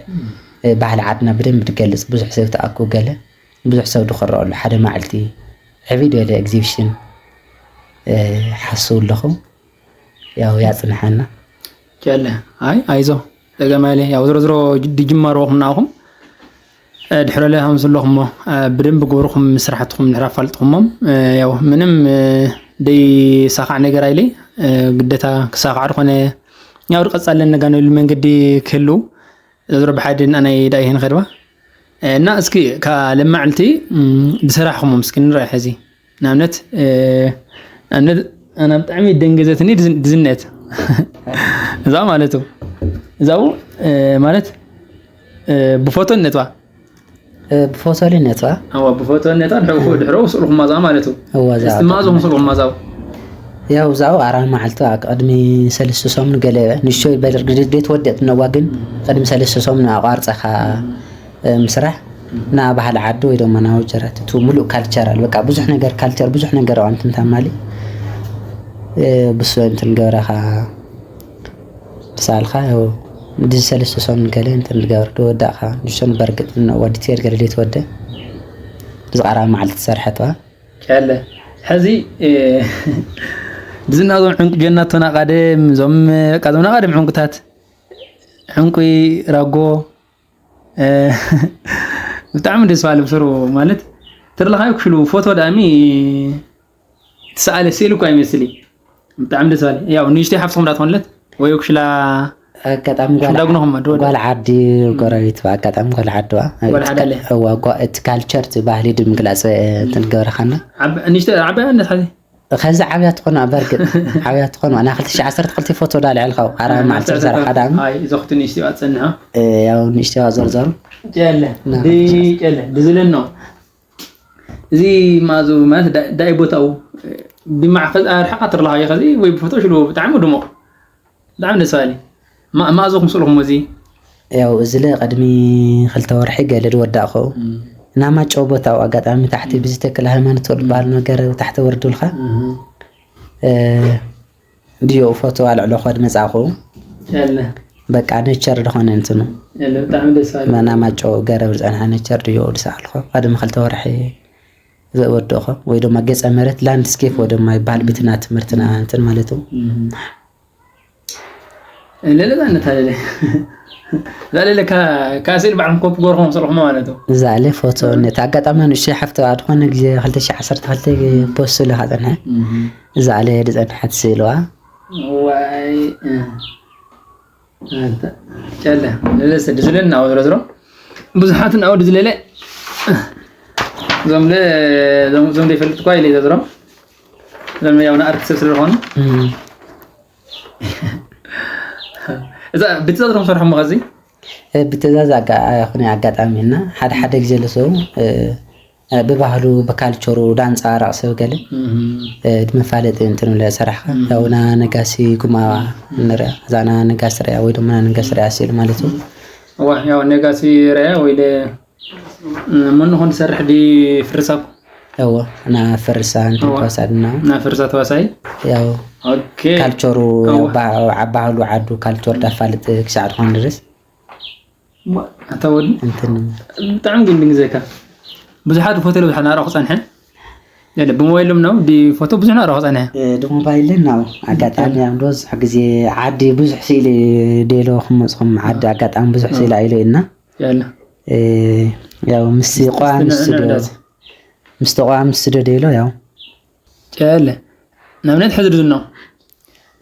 እ፣ ባህሊ ዓድና ብደንብ ድገልጽ፣ ብዙሕ ሰብ ተኣክቡ ገለ፣ ብዙሕ ሰብ ድኽረአሉ ሓደ መዓልቲ ዕብድ ወለ ኤግዚቢሽን፣ እ፣ ሓስቡ ኣለኹ። ያው ያጽንሓና። ጀለ፣ ኣይ፣ ኣይዞ፣ ጸገም ኣየለ። ያው ዝሮ ዝሮ ጅ-፣ ድጅማርዎ ኹም ንኣኹም፣ እ፣ ድሕረለ ሃምሱ ኣለኹሞ፣ እ፣ ብደንብ ግበርኹም ስራሕትኹም ድሕር ኣፋልጥኹሞም። እ፣ ያው ምንም፣ እ፣ ደይሳኻዕ ነገር ኣይለይ። እ፣ ግደታ ክሳኻዕ ድኾነ፣ ያው ድቀጻለን ነጋነሉ መንገዲ ክህልው። እዛ ዝሮ ብሓደ እና ናይ ዳይ ህን ኸድባ። እ፣ እና እስኪ ካብ ለማዕልቲ፣ እም፣ ድሰራሕኹሞም እስኪ ንርኣ ሕዚ። ንኣብነት፣ እ፣ ንኣብነት ኣና ብጣዕሚ ደንገዘትኒ ድዝን-፣ ድዝነት። እዛ ማለት እዩ። እዛው፣ እ፣ ማለት፣ እ፣ ብፎቶ ነጥባ። እ፣ ብፎቶ ሊ ነጥባ። ኣዋ፣ ብፎቶ ነጥባ፣ ድሕረኡ፣ ድሕረኡ ስእልኹም ማዛው ማለት እዩ። እዋ፣ ዛው እስቲ ማዘኹም ስእልኹም ማዛው። ያው፣ ዛው ኣራ መዓልቲ፣ ኣ፣ ቅድሚ ሰለስተ ሰሙን ገለ ንእሽቶ ይበል፣ ድ-፣ ድ-፣ ትወደእ ትነዋ፣ ግን ቅድሚ ሰለስተ ሰሙን ኣቋርጸኻ፣ እ፣ ምስራሕ፣ ና ባህሊ ዓዲ ወይ ደሞ ና ወጀራት፣ እቲ ሙሉእ ካልቸራል፣ በቃ፣ ብዙሕ ነገር ካልቸር፣ ብዙሕ ነገር ኣዋንት እንታማሊ፣ እ፣ ብሱ እንትን ገበረኻ፣ ድሳልካ፣ ያው፣ ድዚ ሰለስተ ሰሙን ገለ እንትን ገበር፣ ድወዳእካ፣ ንሽቶን በርግጥ፣ ወዲ ትሄድ ገለ ዘይትወደ፣ ድዚ ቀራብ መዓልቲ ትሰርሐትዋ። ጨለ። ሕዚ፣ እ፣ ድዚ ናዞም ዕንቁ ጀናቶና ቀደም፣ እዞም፣ በቃ፣ እዞም ናቀደም ዕንቁታት፣ ዕንቁይ፣ ራጎ፣ እ፣ ብጣዕሚ ደስ በሃሊ ብስሩ፣ ማለት፣ ትርለኻዮ ክፍሉ ፎቶ ዳእሚ ትሰኣለ ስእሊ እኳ ይመስል እዩ። ብጣዕሚ ደስ በሃሊ። ያው ንእሽተይ ሓፍትኹም ዳ ትኾንለት ወይ ክሽላ ኣጋጣሚ ጓል ሽላ ዓ-፣ ጉንኹም ዶ? ጓል ዓዲ ጎረቤት፣ ኣጋጣሚ ጓል ዓዲ ዋ። ጓል ዓዲ ኣለ። እዋ፣ ጓ-፣ እቲ ካልቸር፣ እቲ ባህሊ ድምግላጽ፣ እ፣ እንትን ገበረኻና። ዓብ-፣ ንእሽተይ ዓባይ ኣነት ሓዚ? ከዚ ዓብያ ትኾን፣ በርግጥ ዓብያ ትኾን። ኣና ክልተ ሽሕ ዓሰርተ ክልተ ፎቶ ዳ ልዕልካ፣ ኣራ እ፣ መዓልቲ ዓሰርተ ዝሰራሓ ዳ። ኣይ፣ እዞ ክቲ ንእሽተይ ኣጸንሓ። እ፣ ያው ንእሽተይ ዋ ዘርዘሩ። ጨለ፣ ና። ዲ-፣ ጨለ፣ ድዝለኖ። እዚ ማዙ ማለት ዳ-፣ ዳይ ቦታው ብማዕከል ኣርሓ ትርላሃዮ ከዚ ወይ ብፎቶ ሽሉ ብጣዕሚ ድሙቕ። ብጣዕሚ ደስ በሃሊ። ማ-፣ ማእዞ ክምስልኹም እዚ? ያው እዚ ለ ቅድሚ ክልተ ወርሒ ገለ ዝወዳእኹ። እም። ናማጨው ቦታው ኣጋጣሚ ታሕቲ ብዚ ተክለ ሃይማኖት ወዲ በሃል ነገር ታሕቲ ወርዱልካ። እም። እ፣ ድዮ ፎቶ ኣልዕሎ ኸድ መጻኹ። ያለ። በቃ ኔቸር ዝኾነ እንትኑ። ያለ፣ ብጣዕሚ ደስ በሃሊ። መናማጮ ገረብ ዝጸንሐ ኔቸር ድዮ ድሰኣልኮ። ቅድሚ ክልተ ወርሒ ዘወደእኮ ወይ ድማ ገጸ መሬት ላንድስኬፕ ወይ ድማ ይበሃል ብትና ትምህርትና እንትን ማለት እዩ። እም። ለለ ዛነት ኣለለ። ዛለለ ካ-፣ ካሴል ባዕልኩም ኮፕ ጎርኹም ስርኹም ማለት እዩ። እዛ ኣለ ፎቶ ነት ኣጋጣሚ ንእሽተይ ሓፍቲ ዝኾነ ግዜ ክልተ ሽሕ ዓሰርተ ክልተ ፖስት ኢሉ ኸጸንሐ። እም። እዛ ኣለ ዝጸንሐት ስእልዋ። ዋይ፣ እ። ኣንተ፣ ጨለ፣ ለለሰ፣ ድዝለና፣ ወዝሮ ዝሮ። ብዙሓት እናው ድዝለለ። እዞም ለ-፣ እዞም፣ እዞም ዘይፈልጥ እኳ ኢለ ዘዝሮ። እዞም ያው ንኣርት ሰብ ስለ ዝኾኑ። እም። እዛ ብትእዛዝ ዶ ሰርሖም ከዚ? እ፣ ብትእዛዝ ኣጋ-፣ ኣይኮነ ኣጋጣሚ እና ሓደ ሓደ ግዜ ለሰው፣ እ፣ እ፣ ብባህሉ፣ ብካልቸሩ ዳንጻራቕ ሰብ ገለ፣ እም። እ፣ ድመፋለጢ እንትን ብለ ሰራሕካ። እም። ያው ና ነጋሲ ጉማዋ ንሪኣ፣ እዛ ና ነጋሲ ሪኣ ወይ ድማ ና ነጋሲ ሪኣ ስኢሉ ማለት እዩ። እዋ፣ ያው ነጋሲ ሪኣ ወይ ለ-፣ እ፣ መን ኾን ዝሰርሕ ዲ ፍርሳብ? እዋ፣ ና ፍርሳ እንትን እዋ። ተዋሳድና። ና ፍርሳ ተዋሳይ? ያው ኦኬ። ካልቸሩ፣ እዋ። ባ-፣ ዓባህሉ ዓዱ ካልቸር ዳፋልጥ ክሳዕ ዝኾን ድረስ። ማ-፣ ኣታ ወዲ? እንትን። ብጣዕሚ ግን ድንግዘካ። ብዙሓት ፎቶ ብዙሕ ናረኹ ጸንሐ። የለ፣ ብሞባይሎም ነው፣ ዲ ፎቶ ብዙሕ ናረኹ ጸንሐ። እ፣ ብሞባይልን ነው። ኣጋጣሚ የለ። ኣብ ብዙሕ ግዜ ዓዲ ብዙሕ ስኢሊ ደሎ ክመጽኹም ዓዲ ኣጋጣሚ ብዙሕ ስኢሊ ኣይሎ እና። የለ። እ፣ ያው ምስ ቋሚ ንዕ-፣ ስቱዲዮ፣ ንዕዳት። ምስ ተቋሚ ስቱዲዮ ደሎ ያው። የለ። ንኣብነት ሕዚ ድዝኖ።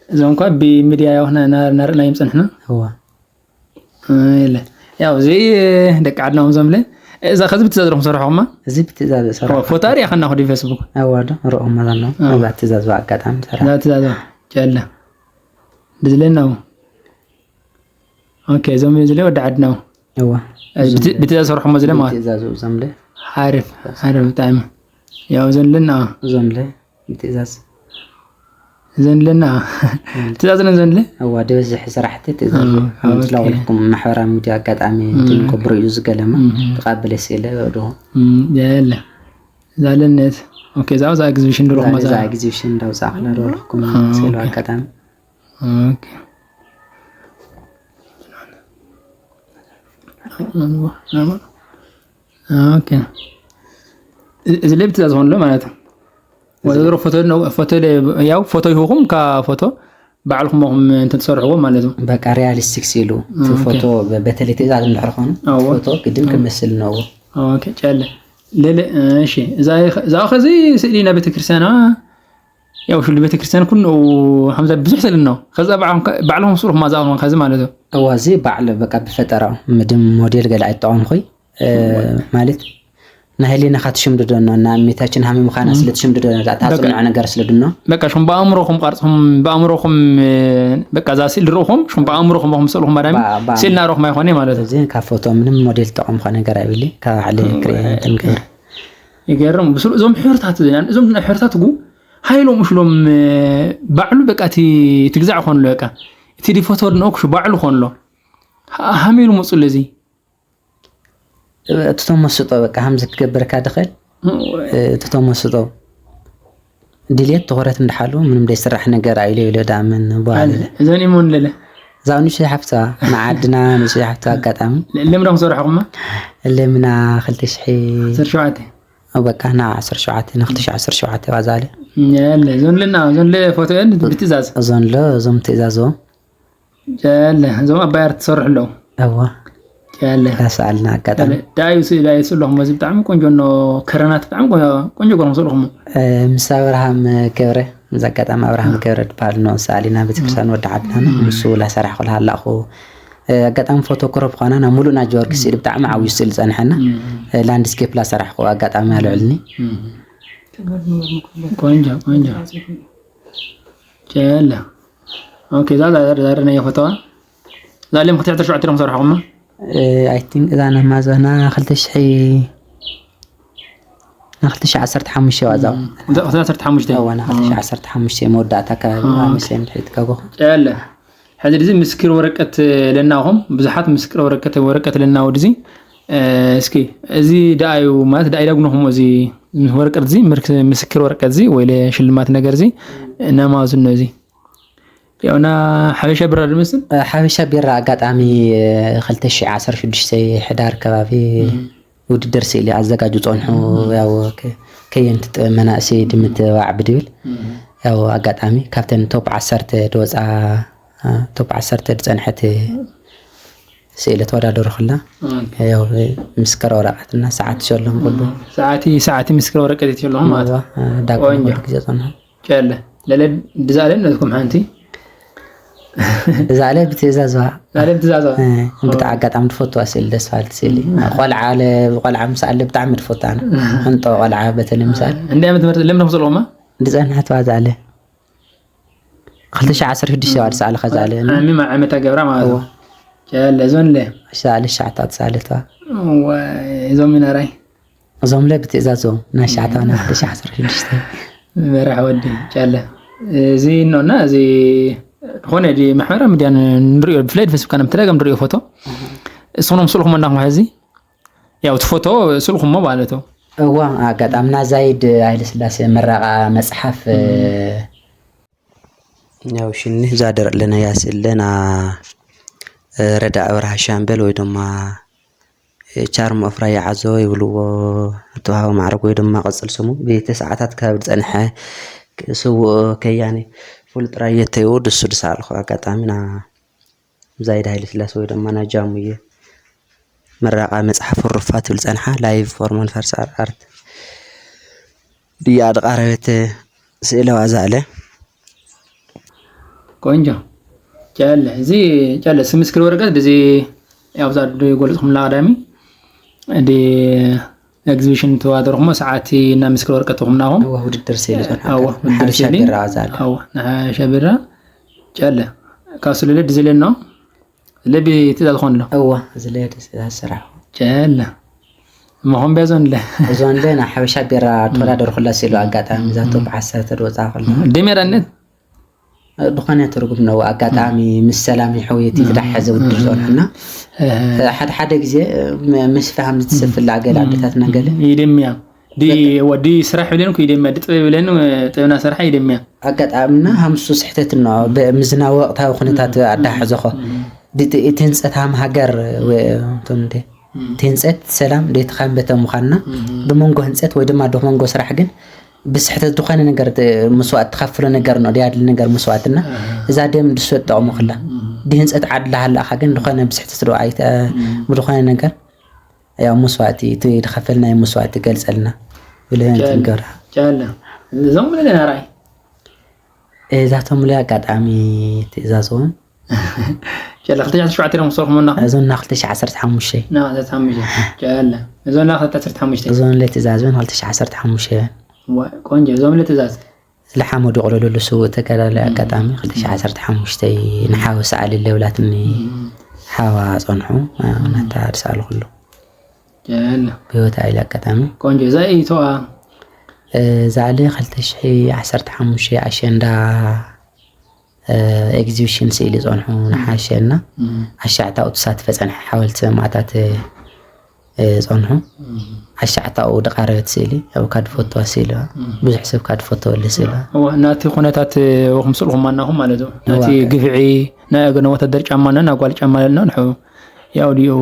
እዞም እንኳ ብሚድያ ያው ና- ና- ናርኣናዮም ጸንሕና። እዋ የለ ያው እዚ ደቂ ዓድና እዮም ዘምለ እዛ ከዚ ብትእዛዝ ዲኹም ሰርሖማ። እዚ ብትእዛዝ ዝሰርሖ ፎቶ ኣሪእኻና ኹዲ ፌስቡክ። እዋ ዶ ርኦም ማለት ነው። እዛ ትእዛዝ ብኣጋጣሚ ሰራ እዛ ትእዛዝ ጨለ ድዝለና ኦኬ እዞም ዝለ ወዲ ዓድና እዋ ብትእዛዝ ሰርሖሞ ዝለ ማለት ትእዛዝ እዞምለ ሓሪፍ ሓሪፍ ብጣዕሚ ያው ዘንልና እዞምለ ብትእዛዝ ዘንልና ትእዛዝ ነ ዘንለ እዋ ድበዝሕ ስራሕቲ ትእዛዝ እም፣ ኦኬ። ስለውልኩም ማሕበራዊ ሚድያ ኣጋጣሚ እንትን ከብሩ እዩ ዝገለማ ተቃበለ ስኢለ ወድኹ የለ ዛለነት ኦኬ እዛ እዛ ኤግዚቢሽን ድሮኹም እዛ መዛ ኤግዚቢሽን እንዳውፃእክላ ድበልኩም ኦኬ። ስኢሉ ኣጋጣሚ ኦኬ ኦኬ እዚ ላይ ብትእዛዝ ኾንሎ ማለት ነው ወዘሮ ፎቶ ነው ፎቶ ላይ ያው ፎቶ ይሁኹም ከፎቶ ባዕልኩም ኹም እንትን ትሰርሕዎ ማለት ነው በቃ ሪያሊስቲክ ሲሉ እቲ ኦኬ። ፎቶ በ- በተለይ ትእዛዝ እንድሕር ኾኑ ኣዎ። ፎቶ ግድን ክመስል ነው ኦኬ ጨለ ለለ እሺ እዛ እዛ ከዚ ስእሊ ናይ ቤተክርስትያና ያው ሽሉ ቤተክርስትያን ኩን ከምዛ ብዙሕ ስእሊ ነው ከዛ ባዕልኩም ስእልኩም ማዛኹም ከዚ ማለት ነው እዋ እዚ ባዕል በቃ ብፈጠራ ምድም ሞዴል ገለ ኣይጠቐምኩይ እ፣ ማለት ናይ ህሊናኻ ትሽምድዶ እና እሚታችን ሃሚ ምዃና ስለ ትሽምድዶ ታጽንዖ ነገር ስለ ድኖ በቃ ሽኹም ብኣእምሮኹም ቀርጽኹም ብኣእምሮኹም እ፣ በቃ እዛ ስእሊ ርእኹም ሽኹም ብኣእምሮኹም ኹም ስእልኹም ማዳሚ ባ- ባ- ስእልና ርኹም ኣይኮነ ማለት እዩ እዚ ካብ ፎቶ ምንም ሞዴል ተቐምኮ ነገር ኣይብሊ ካብ ባዕለ ክርኢ እንትን ክብር ይገርም ብስሩ እዞም ሕብርታት እዚና እዞም ናይ ሕብርታት ጉ ሃይሎም ሽሎም እ፣ ባዕሉ በቃ እቲ ትግዛዕ ኮንሎ በቃ እቲ ዲፎቶ ድንኦ ክሹ ባዕሉ ኮንሎ ሃ- ሃሚሉ መፁ ለዚ እቲ ተመስጦ በቃ ከምዚ ክገብረካ ድኽእል እቲ ተመስጦ ድልየት ትኹረት እንዳሓሉ ምንም ደይስራሕ ነገር ኣይሉ ኢሉ ዳምን በዋለ እዘን ኢሞ ንለለ እዛ ንእሽተይ ሓፍታ ንዓድና ንእሽተይ ሓፍታ ኣጋጣሚ ለምዶም ክሰርሖ ኩማ ለምና ክልተ ሽሒ ዓሰርተ ሸውዓተ በቃ ና ዓሰርተ ሸውዓተ ንክልተ ሽሕ ዓሰርተ ሸውዓተ ባዛለ የለ እዞን ለና እዞን ለ ፎቶ የን ብትእዛዝ እዞን ለ እዞም ትእዛዞ የለ እዞም ኣባያር ትሰርሑ ኣለዉ እዋ የለ ተሰኣልና ኣጋጣሚ ዳዩ ስእላ የስእለኹም በዚ ብጣዕሚ ቆንጆ ኖ ከረናት ብጣዕሚ ቆንጆ- ቆንጆ ገርኩም ስእልኹም ምስ ኣብርሃም ገብረ እዚ ኣጋጣሚ ኣብርሃም ገብረ ዝበሃል ኖ ሰኣሊና ቤተክርስትያን ወዲ ዓድና ንሱ ላሰራሕኩ ላሃላእኹ ኣጋጣሚ ፎቶ ክረብ ኳና ናብ ሙሉእ ናይ ጀወርጊስ ስእሊ ብጣዕሚ ዓብዩ ስእሊ ፀንሐና ላንድስኬፕ ላሰራሕኩ ኣጋጣሚ ኣልዕልኒ ቆንጆ ቆንጆ ጨለ ኦኬ እዛ ዛር ዛር ናይ ፎቶዋ እዛ ለም ክትሕተ ሸውዓተ ሎም ሰርሖማ ኣይ ቲንክ እዛ ነማዞና ክልተ ሽሒ ንክልተ ሽሕ ዓሰርተ ሓሙሽተ ዋዛ ክልተ ዓሰርተ ሓሙሽተ እዋ ንክልተ ሽሕ ዓሰርተ ሓሙሽተ መወዳእታ ከባቢ ኣምስተ ንድሕሪት ከቦኹ ጨለ ሕዚ ድዚ ምስክር ወረቀት ለናኹም ብዙሓት ምስክር ወረቀት ወረቀት ለና ወድዚ እስኪ እዚ ደኣዩ ማለት ደኣይ ዳጉነኹም እዚ ወረቀት እዚ ምስክር ወረቀት እዚ ወይ ሽልማት ነገር እዚ ነማዙ ነው እዚ ያውና ሓበሻ ብራ ድመስል ሓበሻ ቢራ ኣጋጣሚ ክልተ ሽሕ ዓሰርተ ሽዱሽተ ሕዳር ከባቢ ውድድር ስእሊ ኣዘጋጁ ጸንሑ ያው ከየንቲ ጥበብ መናእሰይ ድምትባዕ ብድብል ያው ኣጋጣሚ ካብተን ቶፕ ዓሰርተ ድወፃ ቶፕ ዓሰርተ ድፀንሐት ስእሊ ተወዳደሩ ከላ ያው ምስክር ወረቀትና ሰዓት ሸሎም ኩሉ ሰዓቲ ሰዓቲ ምስክር ወረቀት የለኹም ማለት ዳግም ኩሉ ግዜ ጸንሑ ጨለ ለለ ብዛለ ነዝኩም ሓንቲ ብዛለ ብትእዛዝዋ ዛለ ብትእዛዝዋ ብጣ ኣጋጣሚ ትፈትዋ ስእሊ ደስ ባልቲ ስእሊ ቆልዓ ቆልዓ ምሳኣለ ብጣዕሚ ትፈታና ሕንጦ ቆልዓ በተለይ ምሳል እንደ ዓመት ትምህርቲ ለምን ክሰልኹማ ድፀንሐት ባዛለ ክልተ ሽሕ ዓሰርተ ሽዱሽተ ዋድ ሰኣለ ከዛለ ዓሚ ዓመታ ገብራ ማለት ነው ጨለ ዞንለ ሰኣለ ሻዕታት ሰኣለትዋ እዞም ሚናራይ እዞም ለ ብትእዛዞም ናይ ሻዕታ ናይ ክልተ ሽሕ ዓሰርተ ሽዱሽተ መራሕ ወዲ ጨለ እዚ እኖና እዚ ዝኾነ ዲ ማሕበራዊ ሚድያ ንሪኦ ብፍላይ ፌስቡክ ና ብተደጋጋሚ ንሪኦ ፎቶ እሱ ነው ስልኹም እንዳኹም ሕዚ ያው ትፎቶ ስልኹሞ ማለት ነው እዋ ኣጋጣሚ ናዛይድ ኃይለስላሴ ምረቓ መፅሓፍ ያው ሽኒ እዛ ደረቕ ለናያ ስእሊ ለና ረዳ ኣብርሃ ሻምበል ወይ ድማ ቻርም ኦፍራ ይዓዞ ይብልዎ እተዋሃቦ ማዕረግ ወይ ድማ ቅፅል ስሙ ብተሰዓታት ከባቢ ዝፀንሐ ስውእ ከያኒ ፍሉጥ ራየተይኡ ድሱ ድሰኣልኩ ኣጋጣሚ ና ዛይድ ሃይለ ስላሴ ወይ ድማ ና ጃሙየ ምረቓ መፅሓፍ ሩፋት ትብል ፀንሓ ላይቭ ፎርማን ፈርስ ኣርት ድያ ድቃረበት ስእለ ዋዛ ኣለ ቆንጆ። ጨለ፣ እዚ ጨለ፣ እዚ ምስክር ወረቀት፣ እዚ ያው ዛዱ ይጎልጽኩም ቀዳሚ፣ ዲ ኤግዚቢሽን ተዋደርኩሞ ሰዓት እና ምስክር ወረቀት ተኹምናኹም። እወ፣ ውድድር ስእሊ ዞን ኣወ፣ ሓገር። ውድድር ሓበሻ ስእሊ። ቢራ ኣዛል። ኣወ፣ ንሓበሻ ቢራ። ጨለ፣ ካሱ ለለ ድዝልን ነው። ለቢ ትእዛዝ ኾን ኣሎ። እወ፣ እዚ ለየ ትእዛዝ ስራሕ። ጨለ። መኾን በዞን ለ። እዞን ለ፣ ና ሓበሻ ቢራ ተወዳደርኩላ ስእሉ ኣጋጣሚ፣ ዛቶ ብዓሰርተ ድወጻ ከሎ። ደምያ ዳነት? ዝኾነ ትርጉም ነው። ኣጋጣሚ ምስ ሰላም ይሕውየት ይፍዳሕ ሕዚ ውድድር ዞን እና፣ እህ። ሓደ ሓደ ግዜ፣ ም-፣ ምስ ፍሃም ዝትሰፍላ ገለ ኣደታትና ገለ። ይደምያ። ዲ-፣ ወዲ ስራሕ ብለን ኩ ይደምያ፣ ዲ ጥበብ ብለን፣ ጥበብና ስራሕ ይደምያ። ኣጋጣምና ሃምሱ ስሕተት ነው፣ ብ-፣ ምዝና ወቕታዊ ኩነታት ኣዳሓሕዞ ኾ። ዲ-፣ እቲ ህንጸት ሃም ሃገር፣ ወ-፣ እንቶም እንደ፣ እቲ ህንጸት ሰላም ዲ ተኻንበተ ምዃንና፣ ዶ መንጎ ህንጸት ወይ ድማ ዶ መንጎ ስራሕ ግን ብስሕተት ዝኾነ ነገር ት-፣ መስዋእት ትኸፍሎ ነገር ነው፣ ዲያድሊ ነገር መስዋእትና። እዛ ደም ድሰጠቕ ምኽላ። ዲ ህንጸት ዓድላ ሃላኻ ግን ዝኾነ ብስሕተት ዶ ኣይተ-፣ ብዝኾነ ነገር ያው መስዋእቲ፣ እቲ ዝኸፈልናዮ መስዋእቲ ገልጸልና። ብልህን ጨለ፣ ትንገራ። ጨለ። እዞም ብለና ራእይ። እዛቶም ላይ ኣጋጣሚ ትእዛዝዎም። ጨለ፣ ክልተ ሽሕን ሸውዓተን እዮም ክሰርሑ መና። እዞም ና ክልተ ሽሕን ዓሰርተ ሓሙሽተ። ና፣ ዓሰርተ ሓሙሽተ። ጨለ። እዞም ና ክልተ ዓሰርተ ሓሙሽተ። እዞም ላይ ትእዛዝዎም ክልተ ሽሕን ዓሰርተ ሓሙሽተ። ዋ፣ ቆንጆ፣ እዞም ላይ ትእዛዝ። ዝለሓመዱ ቆለሉ ስውእ ተጋዳላይ ኣጋጣሚ ክልተ ሽሕን ዓሰርተ ሓሙሽተ ንሓወ ሰኣሊ ለውላትኒ ሓዋ ጸንሑ፣ ናታ ድሰኣሉ ኩሉ። ጨለ። ብህይወት ኣይለ ኣጋጣሚ። ቆንጆ፣ እዛ ኢቶኣ? እዛ ኣለ ክልተ ሽሕን ዓሰርተ ሓሙሽተ ኣሸንዳ፣ እ፣ ኤግዚቢሽን ስእሊ ጸንሑ ንሓሸና። ኣሻዕታኡ ተሳትፈ ጸንሐ ሓወልቲ ሰማእታት፣ እ፣ ጸንሑ። ኣሻዕታኡ ድቓረበት ስእሊ፣ ኣብ ካድ ፎቶ ስእሊ፣ ብዙሕ ሰብ ካድ ፎቶ ወለ ስእሊ። እዋ፣ ናቲ ኩነታት፣ እ፣ ወኹም ስእልኹም ማናኹም ማለት እዩ። ናቲ እዋ። ግፍዒ፣ ናይ እግሪ ወታደር ጫማ እና ናይ ጓል ጫማ ለና ንሑ። ያው ዲኡ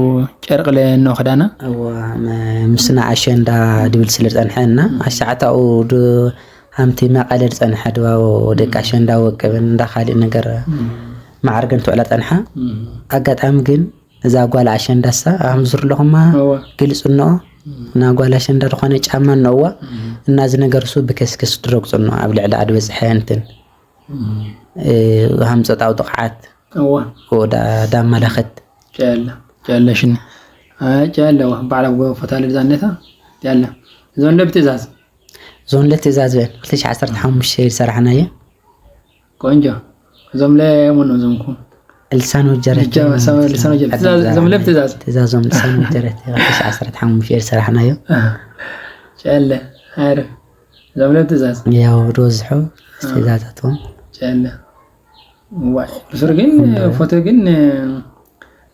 ጨርቂ ለኖ ክዳና። እዋ፣ መ-፣ ምስና ኣሸንዳ ድብል ስለ ጸንሐ እና፣ ኣሻዕታኡ ድ-፣ ሃምቲ መቐለ ዝጸንሐ ድባቦ ደቂ ኣሸንዳ ወቅብን እንዳ ካልእ ነገር ማዕርግን ትውዕላ ጸንሓ። ኣጋጣሚ ግን እዛ ጓል ኣሸንዳሳ፣ ኣምዝር ኣለኹማ እወ። ግልጽ እንኦ፣ እም። እና ጓል ኣሸንዳ ዝኾነ ጫማ እንኦዋ፣ እም። እና እዚ ነገር እሱ ብከስክስ ድረግጹ እንኦ፣ ኣብ ልዕሊ ኣድበዝሐ እንትን፣ እም። እ፣ ሃምጾታዊ ጥቕዓት እወ። ወዳ-፣ ዳመላኸት። ጨለ፣ ጨለ ሽኒ። አ፣ ጨለ፣ ዋ፣ ባዕላ ጎ-፣ ፈታ ልብዛ እነታ፣ ጨለ። እዞን ለብ ትእዛዝ። እዞን ለብ ትእዛዝ በን፣ ክልተ ሽሕ ዓሰርተ ሓሙሽተ ዝሰራሕናዮ። ቆንጆ። እዞም ለ ሙን እዞምኩ። ልሳን ወጀረት። ልሳን ወጀረት። ትእዛዝ፣ እዞም ለብ ትእዛዝ። ትእዛዞም ልሳን ወጀረት። ክልተ ሽሕ ዓሰርተ ሓሙሽተ ዝሰራሕናዮ። ኣሃ። ጨለ። ሃይረ። እዞም ለብ ትእዛዝ። ያው፣ ዶ ዝሑ፣ ኣሃ። ትእዛዛቶም። ጨለ። ዋይ፣ ብሱር ግን፣ እንዶ። ፎቶ ግን፣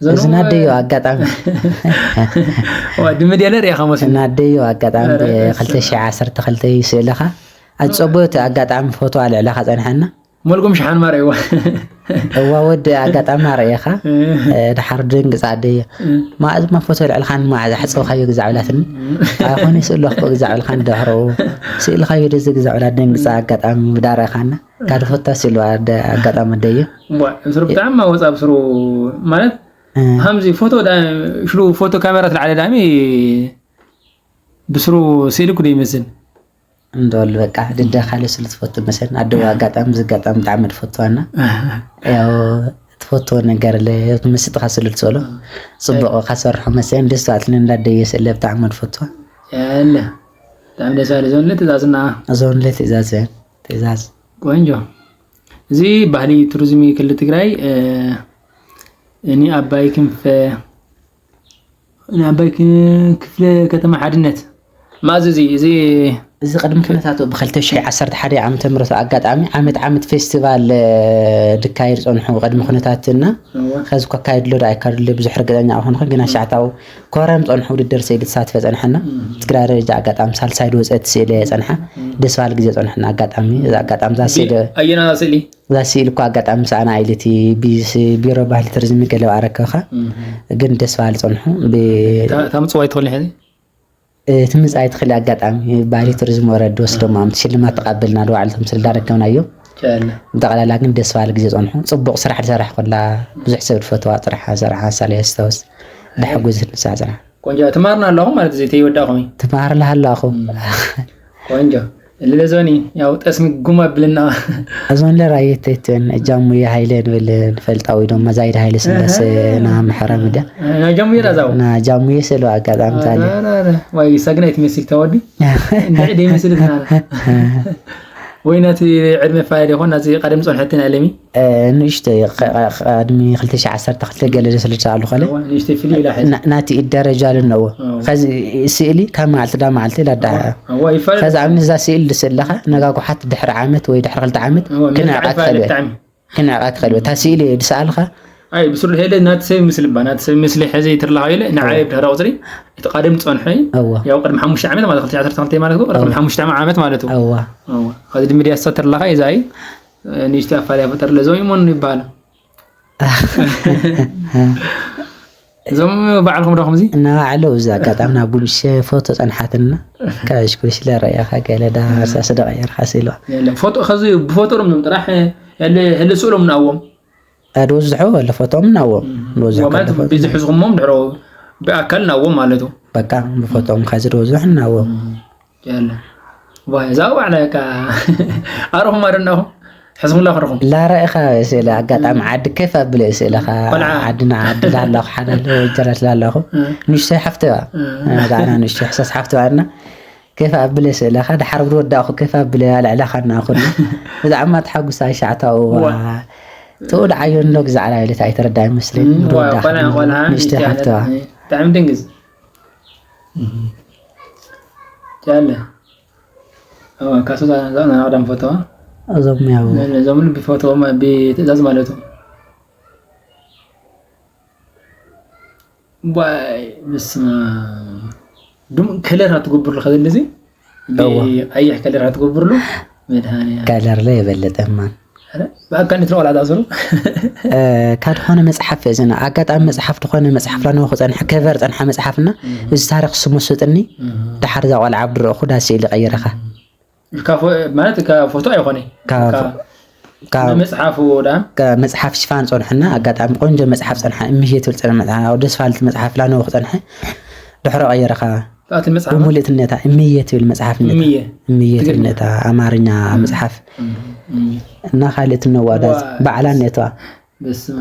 እዞም እዚ ናደዮ ኣጋጣሚ። ዋ፣ ድምድ ያለ ሪኢኻ መስሎ። ናደዮ ኣጋጣሚ ኧረ፣ ብ-፣ ክልተ ሽሕ ዓሰርተ ክልተ እዩ ስእልኻ። ኣጸቦት ኣጋጣሚ ፎቶ ኣልዕለኻ ጸንሐና። መልኩም ሽሓን ማረይዋ። እዋ ወዲ ኣጋጣሚ ኣርእኻ፣ እ። እ፣ ድሓር ድንግጻ ኣደየ። እ። ማእዝ ማ ፎቶ ልዕልኻን ማእዝ ሓጽብካዮ ግዛዕ ብላትኒ። እ። ኣይኾነ ስእሉ ኣኽቦ ግዛዕ ብልካን ድሕሮ። ስእልካዮ ደዚ ግዛዕ ብላ ደንግጻ ኣጋጣሚ ብዳረኻና። ካድ ፎታ ስእሉ ኣደ-፣ ኣጋጣሚ ኣደየ። ዋ፣ ብስሩ ብጣዕሚ ኣወጻ ብስሩ ማለት፣ እ። ሃምዚ ፎቶ ዳ-፣ ሽሉ ፎቶ ካሜራ ትልዓለ ዳሚ ብስሩ ስእሊ ኩደ ይመስል። እንደወል በቃ፣ ድደ ካልእ ስሉ ትፈቱ መሰን፣ ኣደው ኣጋጣሚ፣ ዝጋጣሚ ብጣዕሚ ትፈትዋና። ኣሃ። ያው፣ ትፈትዎ ነገር ለ-፣ ምስጥኻ ስሉ ትሰሎ። ኣሃ። ጽቡቕ ካሰርሖ መሰን፣ ደስ ትባትልን እንዳደየ ስለ ብጣዕሚ ትፈትዋ። ያለ። ብጣዕሚ ደስ ባለ። ዞን ለትእዛዝና። ዞን ለትእዛዝ፣ ትእዛዝ። ቆንጆ። እዚ ባህሊ ቱሪዝም ክልል ትግራይ፣ እ፣ እኒ ኣባይ ክንፈ፣ ንኣባይ ክ-፣ ክፍለ ከተማ ሓድነት። ማእዚ እዚ፣ እዚ እዚ ቅድሚ ኩነታቱ ብኽልተ ሽሕ ዓሰርተ ሓደ ዓመተ ምህረት ኣጋጣሚ ዓመት ዓመት ፌስቲቫል፣ እ፣ ድካየድ ጸንሑ ቅድሚ ኩነታትና። እወ። ኸዚ እኳ ኣካየድሎ ዶ ኣይካየድሎ ብዙሕ ርግጸኛ ኣይኮንኩን፣ ግን ኣሻዕታኡ ኮረም ጸንሑ ውድድር ስእሊ ተሳትፈ ጸንሐና። እም። ትግራይ ደረጃ ኣጋጣሚ ሳልሳይ ድወጸት ስእሊ ጸንሓ። እም። ደስ በሃሊ ግዜ ጸንሐና ኣጋጣሚ። እዚ ኣጋጣሚ እዛ ቢ-፣ ስእሊ ኣየና ስእሊ? እዛ ስእሊ እኳ ኣጋጣሚ ምሳኣና ኢለ እቲ ቢስ-፣ ቢሮ ባህሊ ቱሪዝም ገለ ኣረከብካ። እህ። ግን ደስ በሃሊ ጸንሑ። ብ-፣ እታ፣ እታ ምጽዋይ ትኽእሊ ሕዚ? እ፣ እቲ ምጻይ ትኽእሊ ኣጋጣሚ ባህሊ ቱሪዝም ወረድ ወስዶም ኣምቲ ሽልማት ተቐበልና፣ ድባዕልቶም ስለ ዳረከብናዮ። ጨለ። ብጠቕላላ ግን ደስ በሃሊ ግዜ ጸንሑ። ጽቡቕ ስራሕ ዝሰራሕ ኮላ ብዙሕ ሰብ ዝፈትዋ ጥራሕ ስራሓ ሳለ የስታውስ። ዳሕጉዝ ንሳ ስራሕ። ቆንጆ፣ ትማርና ኣለኹም ማለት እዚ ተይወዳእኹም እዩ? ትማርላ ኣለኹም። ቆንጆ። ለለዞኒ ያው ጠስሚ ጉማ ብልና። እዞን ለራየት ተይትን ጃሙየ ሃይለ ንብል ንፈልጣዊ ዶም መዛይድ ሃይለ ስላሴ። ና ምሕረ ምድያ ናጃሙ ይራዛው ናጃሙየ ስሉ ኣጋጣሚ ታለ ወይ ሰግናይት መስል ተወዲ እንደ ደይ መስል ትናለ ወይ ናቲ ዕድመ ፋይድ ይኾን ናዚ ቀደም ጸንሐት ናይ ለሚ ንእሽቶ ቅድሚ ክልተ ሽሕ ዓሰርተ ክልተ ገለ ስለ ዝሰኣሉ ከለ ንእሽቶ ፍሊ ኢላ ሕዚ ናቲ ኢድ ደረጃ ኣለዎ። ከዚ ስእሊ ካብ መዓልቲ ዳ መዓልቲ ኢላ ዳ ወይ ይፋል ከዚ ኣብኒ እዛ ስእሊ ዝስእለኻ ነጋጉሓት ድሕሪ ዓመት ወይ ድሕሪ ክልተ ዓመት ክንዕቃ ትኸልበ ብጣዕሚ ክንዕቃ ትኸልበ እታ ስእሊ ድሰኣልኻ ኣይ ብስሩ ሄደ ናቲ ሰብ ምስል ባ ናቲ ሰብ ምስል ሕዚ ትርላኻ ኢለ ንዓየ ድሕሪ ቁፅሪ እቲ ቀደም ፀንሐ እዋ ያው ቅድሚ ሓሙሽተ ዓመት ማለት ክልተ ዓሰርተ ክልተ ማለት ነው ቅድሚ ሓሙሽተ ዓመት ማለት ነው እዋ እዋ ከዚ ድሚድያ ሰተርላኻ እዛይ ንእሽቶ ኣፋልያ ፈጠር ለዘው ይሞን ይባል እዞም ባዕልኩም ዶ ከምዚ እናባዕለው እዚ ኣጋጣሚ ናብ ጉንሽ ፎቶ ፀንሓትና ካብ ሽኩሽለ ረእኻ ገለ ዳ እርሳስ ዶ ቀየርካ ስኢልዋ የለ ፎቶ ከዚ ብፎቶ ርም ጥራሕ ያለ ህለ ስእሎም ናዎም ድወዝሖ ኣለ ፎቶም ናዎም ድወዝሖ ማለት ብዝሕዝኹሞም ድሕሮ ብኣካል ናዎም ማለት እዩ በቃ ብፎቶም ከዚ ድወዝሖ ናዎም ያለ ዋይ እዛ ባዕላ ካ ኣረኹም ኣደናኹም ሕዝሙላ ክረኹም ላረእኻ ስእለ ኣጋጣሚ ዓዲ ከፍ ኣብለ ስእለኻ ቆልዓ። ዓድና ዓዲ ላለኹ ሓዳለ ወጀራት ላለኹ ንእሽተይ ሓፍተዋ ዳዕና ንእሽተይ ሕሳስ ሓፍተዋ እና ከፍ ኣብለ ስእለኻ ድሓር ብድወዳእኹ ከፍ ኣብለ ኣልዕላኻ እናኹ ብዛዕማ ተሓጉሳ ሻዕታኡ ዋ። ተወድ ዓዮ እንዶ ግዛዕላ ኢለት ኣይተረዳ ይመስለኝ ቆልዓ ቆልዓ ንእሽተይ ሓፍተዋ ብጣዕሚ ድንግዝ ያለ ካሱ ዛና ቀዳም ፎቶ እዞም ያው እዞም ብፎቶ ብትእዛዝ ማለት እዩ ዋይ ምስማ ድም ከለር ኣትገብርሉ ከዘለዚ እዋ። ቀይሕ ከለር ኣትገብርሉ መድሃኒ ከለር ለ የበለጠ ማን ብኣካል ንትረቆላ ዝኣሰሩ ካብ ዝኾነ መፅሓፍ እዝና ኣጋጣሚ መፅሓፍ ዝኾነ መፅሓፍ ላነወ ክፀንሐ ከቨር ፀንሐ መፅሓፍና እዚ ታሪክ ስሙ ስጥኒ ድሓር እዛ ቆልዓ ኣብ ድረእኹ ዳስ ኢሊ ቀይረኻ ማለት ፎቶ ኣይኮነ ካብ መፅሓፉ ዳ መፅሓፍ ሽፋን ፀንሐና ኣጋጣሚ ቆንጆ መፅሓፍ ፀንሐ እምሄ ትብል ፀ መፅሓፍ ደስ ፋልቲ መፅሓፍ ላነወ ክፀንሐ ድሕሮ ቀይረኻ እቲ መፅሓፍ ብምልእትነታ እምየ ትብል መፅሓፍ ነታ እምየ እምየ ትብል ነታ ኣማርኛ መፅሓፍ እና ካልእ ትነዋዳ ባዕላ ነተዋ በስመ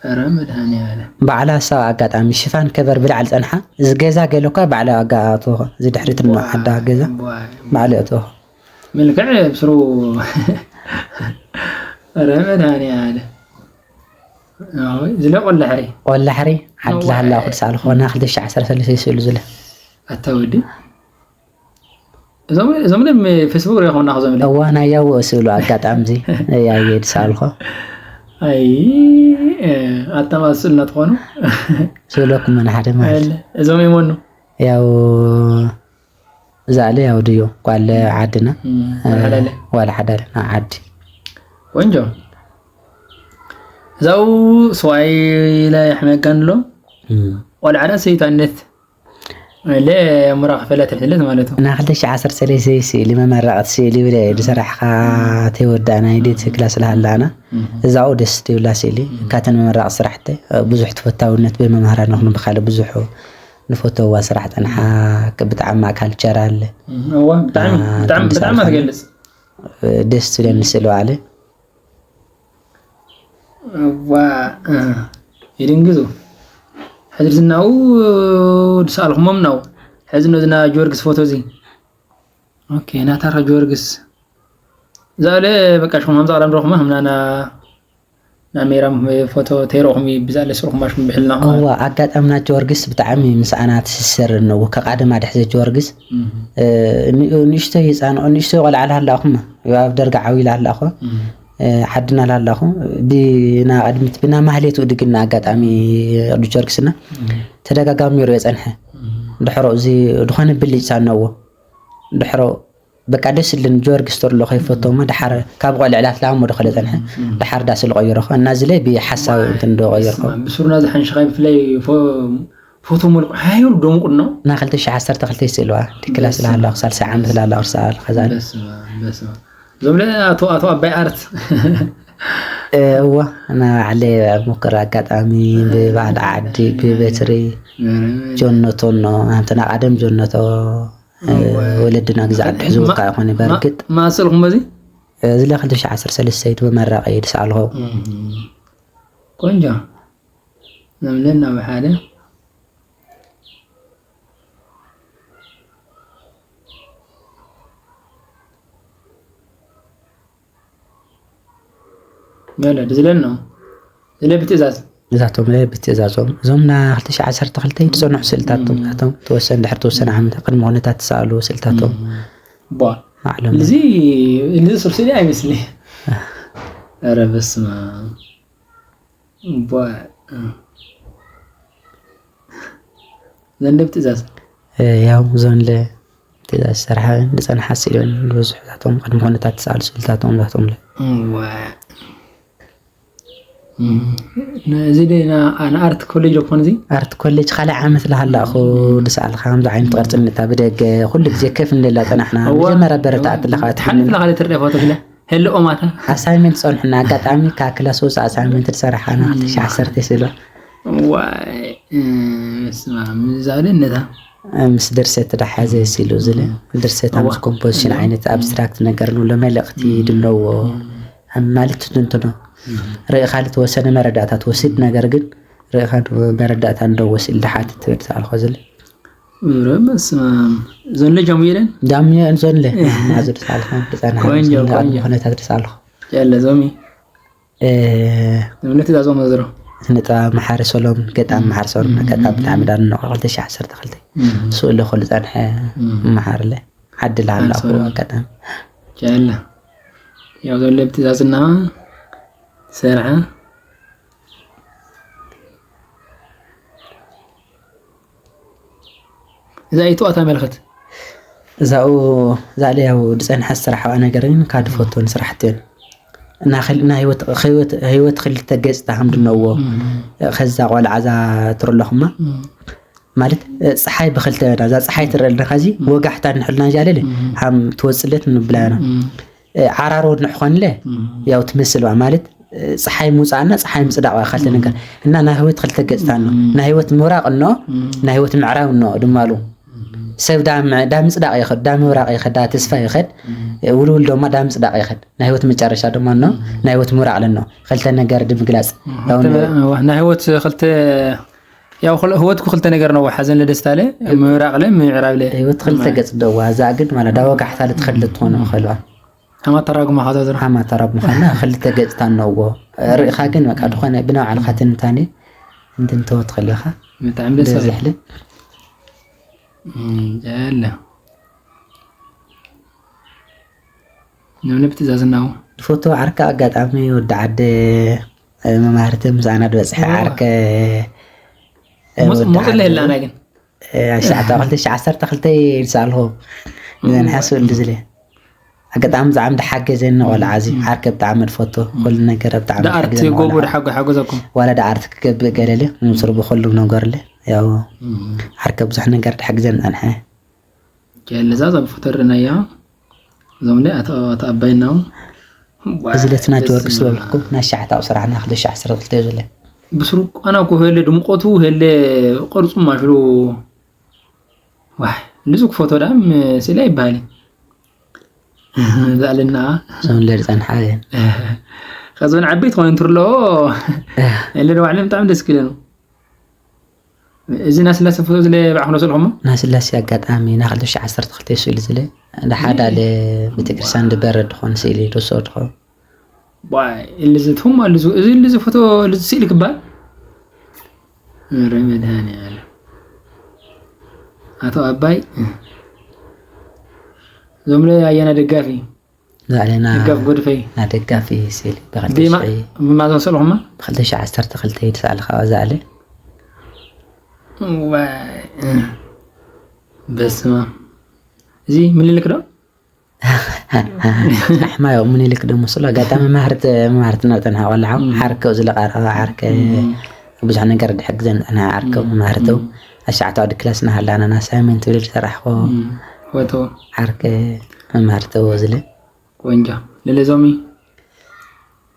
ኧረ መድሃኒ ያለ ባዕላ ሳብ ኣጋጣሚ ሽፋን ከበር ብላዕሊ ፀንሓ እዚ ገዛ ገለ እኳ ባዕላ ኣጋኣቶ እዚ ድሕሪት ዓዳ ገዛ ባዕላ እቶ ምልክዕ ብስሩ ኧረ መድሃኒ ያለ ዝለ ቆላሕሪ ቆላሕሪ ዓዲ ላሃላ ክድሳል ኾና ክልተ ሺሕ ዓሰርተ ሰለስተ ይስእሉ ዝለ ኣታ ወዲ እዞም እዞም ለም ፌስቡክ ሪኢኹም ናኹ ዘምለ እዋ ናይ ያው ስእሉ ኣጋጣሚ እዚ ያየ ድሳልኮ ኣይ ኣታማስል እናትኾኑ ስእለኩም መን ሓደ ማለት እዞም ይመኑ ያው እዛ ኣለ ያው ድዮ ጓል ዓድና ሓዳለ ጓል ሓዳለ ና ዓዲ ቆንጆ እዛው ስዋይ ላይ ኣሕመጋን ኣሎ ቆልዓዳ ሰይጣነት ለ ሙራ ክፈላ ትሕለት ማለት እዩ ና ክልተ ሺሕ ዓሰርተ ሰለስተ ስእሊ መመረቕቲ ስእሊ ብለ ዝሰራሕካ ተይወዳእና ኢደ ትክላ ስለሃላና እዛኡ ደስ ትብላ ስእሊ ካተን መመረቕ ስራሕተ ብዙሕ ተፈታውነት ብመምሃራን ይኹን ብካልእ ብዙሕ ንፈተዋ ስራሕ ጠንሓ ብጣዕሚ ካልቸር ኣለ እዋ ብጣዕሚ ብጣዕሚ ብጣዕሚ ትገልጽ ደስ ትብለኒ ስእሊ ኣለ እዋ ይድንግዙ ሕዚ ዝናው ድሰኣልኩሞም ነው ሕዚ ነዝና ጊዮርጊስ ፎቶ እዚ ኦኬ ናታኻ ጊዮርጊስ ዛለ በቃ ሽኹም ሃምዛ ቀዳም ረኹማ ህምናና ናሜራም ፎቶ ተይረኹም ብዛለ ስርኹም ባሽኩም ብሕልና እዋ ኣጋጣምና ጊዮርጊስ ብጣዕሚ ምስኣና ትስስር ነው ከቃደማ ድሕዘ ጊዮርጊስ ንእሽቶ ይፃንኦ ንእሽቶ ቆልዓ ላሃላኹማ ኣብ ደርጋ ዓው ኢላ ኣላኹ ዓድና ላላኹ ብና ቅድሚት ብና ማህሌቱ ድግና ኣጋጣሚ ቅዱስ ጊዮርጊስና ተደጋጋሚ ሮ የፀንሐ ድሕሮ እዚ ዝኾነ ብልጭታ ነዎ ድሕሮ በቃ ደስ ልን ጊዮርጊስ ተርሎ ከይፈቶሞ ድሓር ካብ ቆልዕ ላትላሞ ዶ ከለ ፀንሐ ድሓር ዳስ ልቆይረኸ እና እዚ ላይ ብሓሳብ እንትን ዶ ቆይርኸ ብስሩና ዝሓንሽኻ ብፍላይ ፎቶ መልኩ ሓይሉ ደምቁ ነው ና ክልተ ሺሕ ዓሰርተ ክልተ ይስእልዋ ክላስ ላሃላ ክሳልሳይ ዓመት ላላ ቅርሳ ከዛ ዞም ኣቶ ኣቶ ኣባይ ኣርት እዋ እና ባዕለ ኣብ ሙከራ ኣጋጣሚ ብባህሊ ዓዲ ብበትሪ ጆነቶ ኖ ኣንተና ቀደም ጆነቶ እ፣ እወ። ወለድና ግዜ ዓዲ ሕዝውካ ይኾነ። በርግጥ ማእሰልኩም በዚ? እዚ ለ ክልተ ሽሕ ዓሰርተ ሰለስተ ተመራቂ ድስኣልኹ። እም። ቆንጆ። ነምለን ናብ ሓደ። ገለ ድዝለን ነው። ዝለ ብትእዛዝ። እዛቶም ለ ብትእዛዞም። እዞም ና ክልተ ሽሕ ዓሰርተ ክልተ ዝጸንሑ ስእልታቶም፣ እም። እዛቶም ተወሰነ፣ ድሕሪ ተወሰነ ዓመት ቅድሚ ኩነታት ተሰኣሉ ስእልታቶም። እም። ቧ። ማዕሎም። እዚ፣ እዚ ሱር ስእሊ ኣይመስልኝ። ኧረ በስመ ኣብ። ቧ። ዘንድብ ትእዛዝ። እ፣ ያው ዞን ለ ትእዛዝ ዝሰርሓ ዝጸንሓ ስኢለን፣ ብዙሕ እዛቶም ቅድሚ ኩነታት ዝሰኣሉ ስእልታቶም እዛቶም ለ። እዋ። እም። ነዚ ደ ና-፣ ና ኣርት ኮሌጅ ዶ ክኾን እዚ? ኣርት ኮሌጅ ካልእ ዓመት ላሃላእኹ እም። ድሰኣልካ፣ ከምዚ ዓይነት ቅርጺ ነታ ብደገ ኩሉ ግዜ ከፍ ንደላ ጸናሕና። እዋ። መጀመርያ በረታዕት ኣለኻ፣ ሓሊፍና ትሕልና። ካልእ ትርዳእ ፎቶ ስለ ህልኦ ማታ። ኣሳይመንት ጸንሑና፣ ኣጋጣሚ ካብ ክላስ ወጻኢ ኣሳይመንት ዝሰራሓና እም። ክልተ ሽሕ ዓሰርተ ስለ። ዋይ፣ እ፣ በስመ ኣብ፣ ምን ዛለ ነታ? እ፣ ምስ ድርሰት ተተሓዘ ሲሉ ዝለ። እም። ድርሰት እዋ። ኣምስ ኮምፖዚሽን እዋ። ዓይነት ኣብስትራክት ነገር ንብሎ፣ መልእኽቲ እም። ድለዎ። እም። ኣብ ማለት ትንትኖ። እም። ርኢኻ ልትወሰነ መረዳእታ ትወስድ፣ ነገር ግን ርኢኻ መረዳእታ እንደወስድ ድሓት ትብል ተኣልኾ ዝለ። ኧረ በስመ ኣብ። ዞንለ ጃሙ የለን? ጃሙ የለን ዞንለ። ማዕዝ ድሳልካ፣ ድጻና ቆንጆ፣ ሓሙስ ቆንጆ። ኩነታት ድሳልኹ። የለ ዞሚ። እ፣ እምነት እዛ ዞም ዘዝሮ። ስነ ጥበብ መሓሪ ሰሎም፣ ገጣሚ እም፣ መሓሪ ሰሎም፣ እም፣ ገጣሚ እም፣ ብጣዕሚ እም። ዳን ነው፣ ክልተ ሽሕ ዓሰርተ ክልተ። እም። ስእሊ ኩሉ ጸንሐ እም። መሓርለ። ዓዲ ላሃላ መሓሪ ሰሎም። ኣጋጣሚ። ጃለ። ያው ዘሎ ብትእዛዝና ሰርዐ። እዛ ኣይትዋ ተመልኸት። እዛኡ፣ እዛ ለያው ዝጸንሐ ስራሕ ኣዋ ነገር ግን ካብ ድፈትወን ስራሕቲ እየን። እና ክል-፣ እና ህይወት፣ ህይወት፣ ህይወት ክልተ ገጽታ ከም ድነዎ። እም። ከዛ ቆልዓ እዛ ትረለኹማ። እም። ማለት፣ እ፣ ጸሓይ ብክልተ፣ እዛ ጸሓይ ትረአ ኣለና፣ ከዚ እም። ወጋሕታ ንሕልና ጃለለ፣ እም። ሃም ትወጽለት ንብላና። እም። እ፣ ዓራር ወድንሕ ኾንለ፣ እም። ያው ትመስል ባ፣ ማለት፣ እ፣ ጸሓይ ምውጻእና፣ ጸሓይ ምጽዳቕ ባ፣ ካልተ እም። ነገር። እና ናይ ህይወት ክልተ ገጽታ እኖ። እም። ናይ ህይወት ምብራቕ እኖ፣ እም። ናይ ህይወት ምዕራብ እኖ ድማ ኣሉ። እም። ሰብ ዳ ም-፣ ዳ ምጽዳቕ ይኸድ፣ ዳ ምብራቕ ይኸድ፣ ዳ ተስፋ ይኸድ፣ እም። እ፣ ውልውል ድማ ዳ ምጽዳቕ ይኸድ። ናይ ህይወት መጨረሻ ድማ እኖ፣ እም። ናይ ህይወት ምብራቕ እኖ። ክልተ ነገር ድምግላጽ። እም። ያው ክልተ ን-፣ ን-፣ ናይ ህይወት ክልተ፣ ያው ክል-፣ ህይወትኩ ክልተ ነገር ነው፣ ሓዘን ለደስታ ለ፣ ምብራቕ ለ፣ ምዕራብ ለ። ህይወት ክልተ እም። ገጽ ደዋ፣ እዛ ግን ማለት ዳ ወጋሕታ ልትኸድ ልትኾነ እም። ኸልዋ። ሃም ኣተራጉማ ኸዛ ዝራ። ሃም ኣተራጉማ ኸና ክልተ ገጽታ እነዎ። ርእኻ ግን በቃ ድኾነ ብናይ ባዕልኻ ትንታኔ እንትንተወት ከለኻ ብጣዕሚ ደስ በዝሕ ይብል። ል-። እም፣ ጀለ። ንብለ ብትእዛዝ እናው። ዝፈትዎ ዓርከ ኣጋጣሚ ወዲ ዓደ፣ እ፣ መማህርቲ ምሳና ዝበጽሐ እዎ። ዓርከ፣ እ፣ ሞጽ-፣ ወዲ ሞጽለ ዓደ። የላና ግን። እ፣ ኣሽዓተ ክልተ ሽሕ ዓሰርተ ክልተ ይሳልኹ። እም። ንዘንሐ ስእሊ ዝለ። ኣጋጣሚ ብጣዕሚ ድሓገዘኒ ቆልዓ እዚ። እም። ዓርከ ብጣዕሚ ድፈቱ። እም። ኩሉ ነገር ብጣዕሚ ድኣርት ድሓግዘኒ ጎቦ ቆልዓ። ድሓጎ ሓገዘኩም? ዋላ ድኣርት ክገብእ ገለለ፣ ምስሩ ብኩሉ ነገር ለ። ያው እም። ዓርከ ብዙሕ ነገር ድሕግዘኒ ጸንሐ። ጀለዛ ዛብ ፎቶ ርናያ። እዞም ለ ኣቶ፣ ኣቶ ኣባይና እውን። እዚ ለትና ጀወርግስ በስመ ዝበልኩ ኣብ። ናይ ሻዕታው ስራሕና ክልተ ሽሕ ዓሰርተ ክልተ እዩ ዝለ። ብስሩ ኣና እኮ ሄለ ድምቆቱ ሄለ ቅርጹ ማሽሉ። ዋይ፣ ንጹህ ፎቶ ዳም ስእሊ ኣይበሃልን። ዛልና። ሰው ለድ ጸንሓ እየን። ከዞን ዓበይት ኾነ እንትርሎ። እህ። ሄለ ደዋዕለ ብጣዕሚ ደስ ክለ ነው። እዚ ናይ ስላሴ ፎቶ ዝለ ባዕኹ ነስልኹሞ? ናይ ስላሴ ኣጋጣሚ ናይ ክልተ ሽሕ ዓሰርተ ክልተ ስእሊ ዝለ፣ ሓደ ኣለ ቤተክርስትያን ድበረድ ድኾን ስእሊ ድወሰድኹ። ዋይ፣ እልዚ ትሁም ኣልዙ፣ እዚ እልዚ ፎቶ፣ እልዚ ስእሊ ክበሃል? ኧረ መድኃኔዓለም። ኣቶ ኣባይ፣ እዞም ለ ኣያና ደጋፊ? ዛዕለና ደጋፊ ጎድፈይ። ና ደጋፊ ስእሊ ብኸልተ ዲማ ሽሕ ብማዞ ሰልኹማ? ብኸልተ ሽሕ ዓሰርተ ክልተ ይድሳል ኻዋ ዛዕለ። ዋይ። በስመ ኣብ። እዚ ምኒልክ ዶ? ኣሕማዮ ምኒልክ ዶ መስሎ? ኣጋጣሚ መማህርት-፣ መማህርትና ጸንሐ ቆልዓ። እም። ዓርከ ኣብዚ ለቃ ዓርከ እም። ብዙሕ ነገር ድሕግዘን ጸንሐ ዓርከ እም። መማህርተው። እም። ኣሻዕታው ድክላስና ሃላና ና ኣሳይመንት ትብል ዝሰራሕኮ። እም። ፎቶ። ዓርከ መማህርተው ዝለ። ቆንጆ። ለለዞሚ?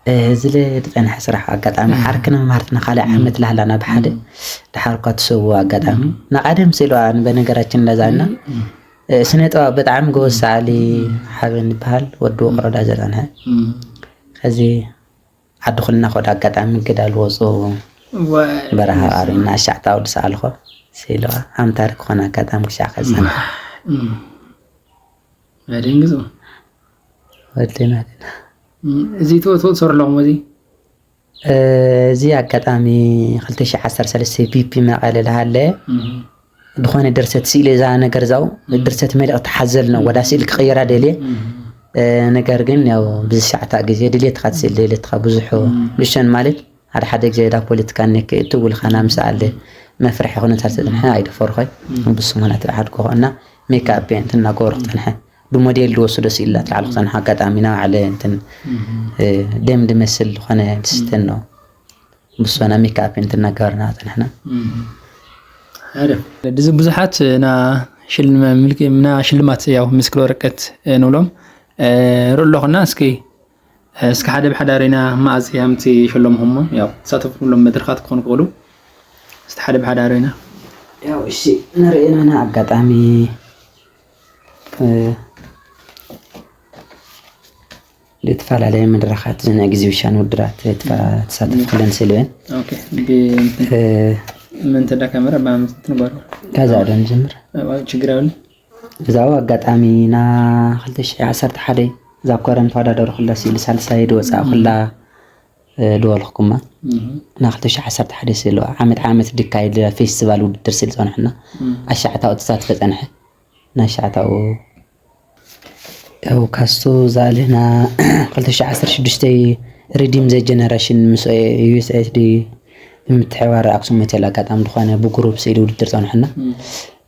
እ፣ እዚ ለ-፣ ዝጸንሐ ስራሕ ኣጋጣሚ እህ። ዓርክና መማህርትና ካልእ እም። ዓመት ላህላና ብሓደ እም። ድሓር እኳ ትሰውኦ ኣጋጣሚ። እም። ንቐደም ስኢልዋ በነገራችን ለዛና እም። እ፣ ስነ ጥበብ ብጣዕሚ ጎበዝ ሰዓሊ ሓበን ይበሃል፣ ወዲ ውቕሮ ዳ ዘጸንሐ። እም። ከዚ ዓዲ ኩልና ከወደ ኣጋጣሚ ግዳ ልወፁ በረኻ ኣርና ኣሻዕታ ወዲ ሰኣልኮ ሲልዋ ኣምታሪ ክኾነ ኣጋጣሚ ክሻዕ ከፀና። ኣደንግዞ ወድና እዚ ትወትወ ትሰሩ ኣለኹም እዚ እዚ ኣጋጣሚ ክልተ ሺሕ ዓሰርተ ሰለስተ ፒፒ መቐለ ልሃለ ዝኾነ ድርሰት ስኢለ እዛ ነገር ዛው ድርሰት መልእኽቲ ሓዘል ነው ወዳ ስኢል ክቕይራ ደልየ ነገር ግን ያው ብዝሻዕታ ግዜ ድሌትካ ትስእል ድሌትካ ብዙሑ ንሸን ማለት ሓደ ሓደ ግዜ ዳ ፖለቲካ ኔክ እትውልካ ናምስኣለ መፍርሒ ኩነታት ዝፀንሐ ኣይደፈርኮይ ብስሙና ትብዓድ ኮኾ እና ሜካፕ እንትን እናገበሩ ክፀንሐ ብሞዴል ዝወስዶ ስኢላት ላዕሊ ክፀንሐ ኣጋጣሚ ናባዕለ እንትን ደም ዝመስል ዝኾነ ስተን ነው ብሶና ሜካፕ እንትን እናገበርና ፀንሕና ድዚ ብዙሓት ና ሽልማት ያው ምስክር ወረቀት ንብሎም ርኢ ኣለኹና እስኪ እስኪ ሓደ ብሓዳር ኢና መኣዝ እያ ምቲ ሸለምኹሞ ያው ተሳተፍኩምሎም መድረኻት ክኾኑ ክኽእሉ እስቲ ሓደ ብሓዳር ኢና ያው እሺ ንርእየና ና ኣጋጣሚ ልትፈላለየ መድረኻት ዝን ኤግዚቢሽን ውድራት ተሳተፍ ክለን ስልበን ምን ተዳ ካሜራ ብኣምስት ንጓር ከዛ ዶ ንጀምር ችግር ያለ እዛው ኣጋጣሚ ና ክልተ ሽሕ ዓሰርተ ሓደ እዛ ኮረም ተወዳደሩ ክላ ስኢሊ ሳልሳይ ድወፃ ኩላ ድወልኽኩማ ና ክልተ ሽሕ ዓሰርተ ሓደ ስኢልዋ ዓመት ዓመት ድካይድ ፌስቲቫል ውድድር ስኢል ፀንሕና ኣሻዕታዊ ተሳትፈ ፀንሐ ናይ ሻዕታኡ ያው ካስቶ ዛልህና ክልተ ሽሕ ዓሰርተ ሽዱሽተ ሪዲም ዘ ጀነሬሽን ምስ ዩኤስኤስዲ ብምትሕባር ኣክሱም ሆቴል ኣጋጣሚ ዝኾነ ብጉሩብ ስኢል ውድድር ፀንሑና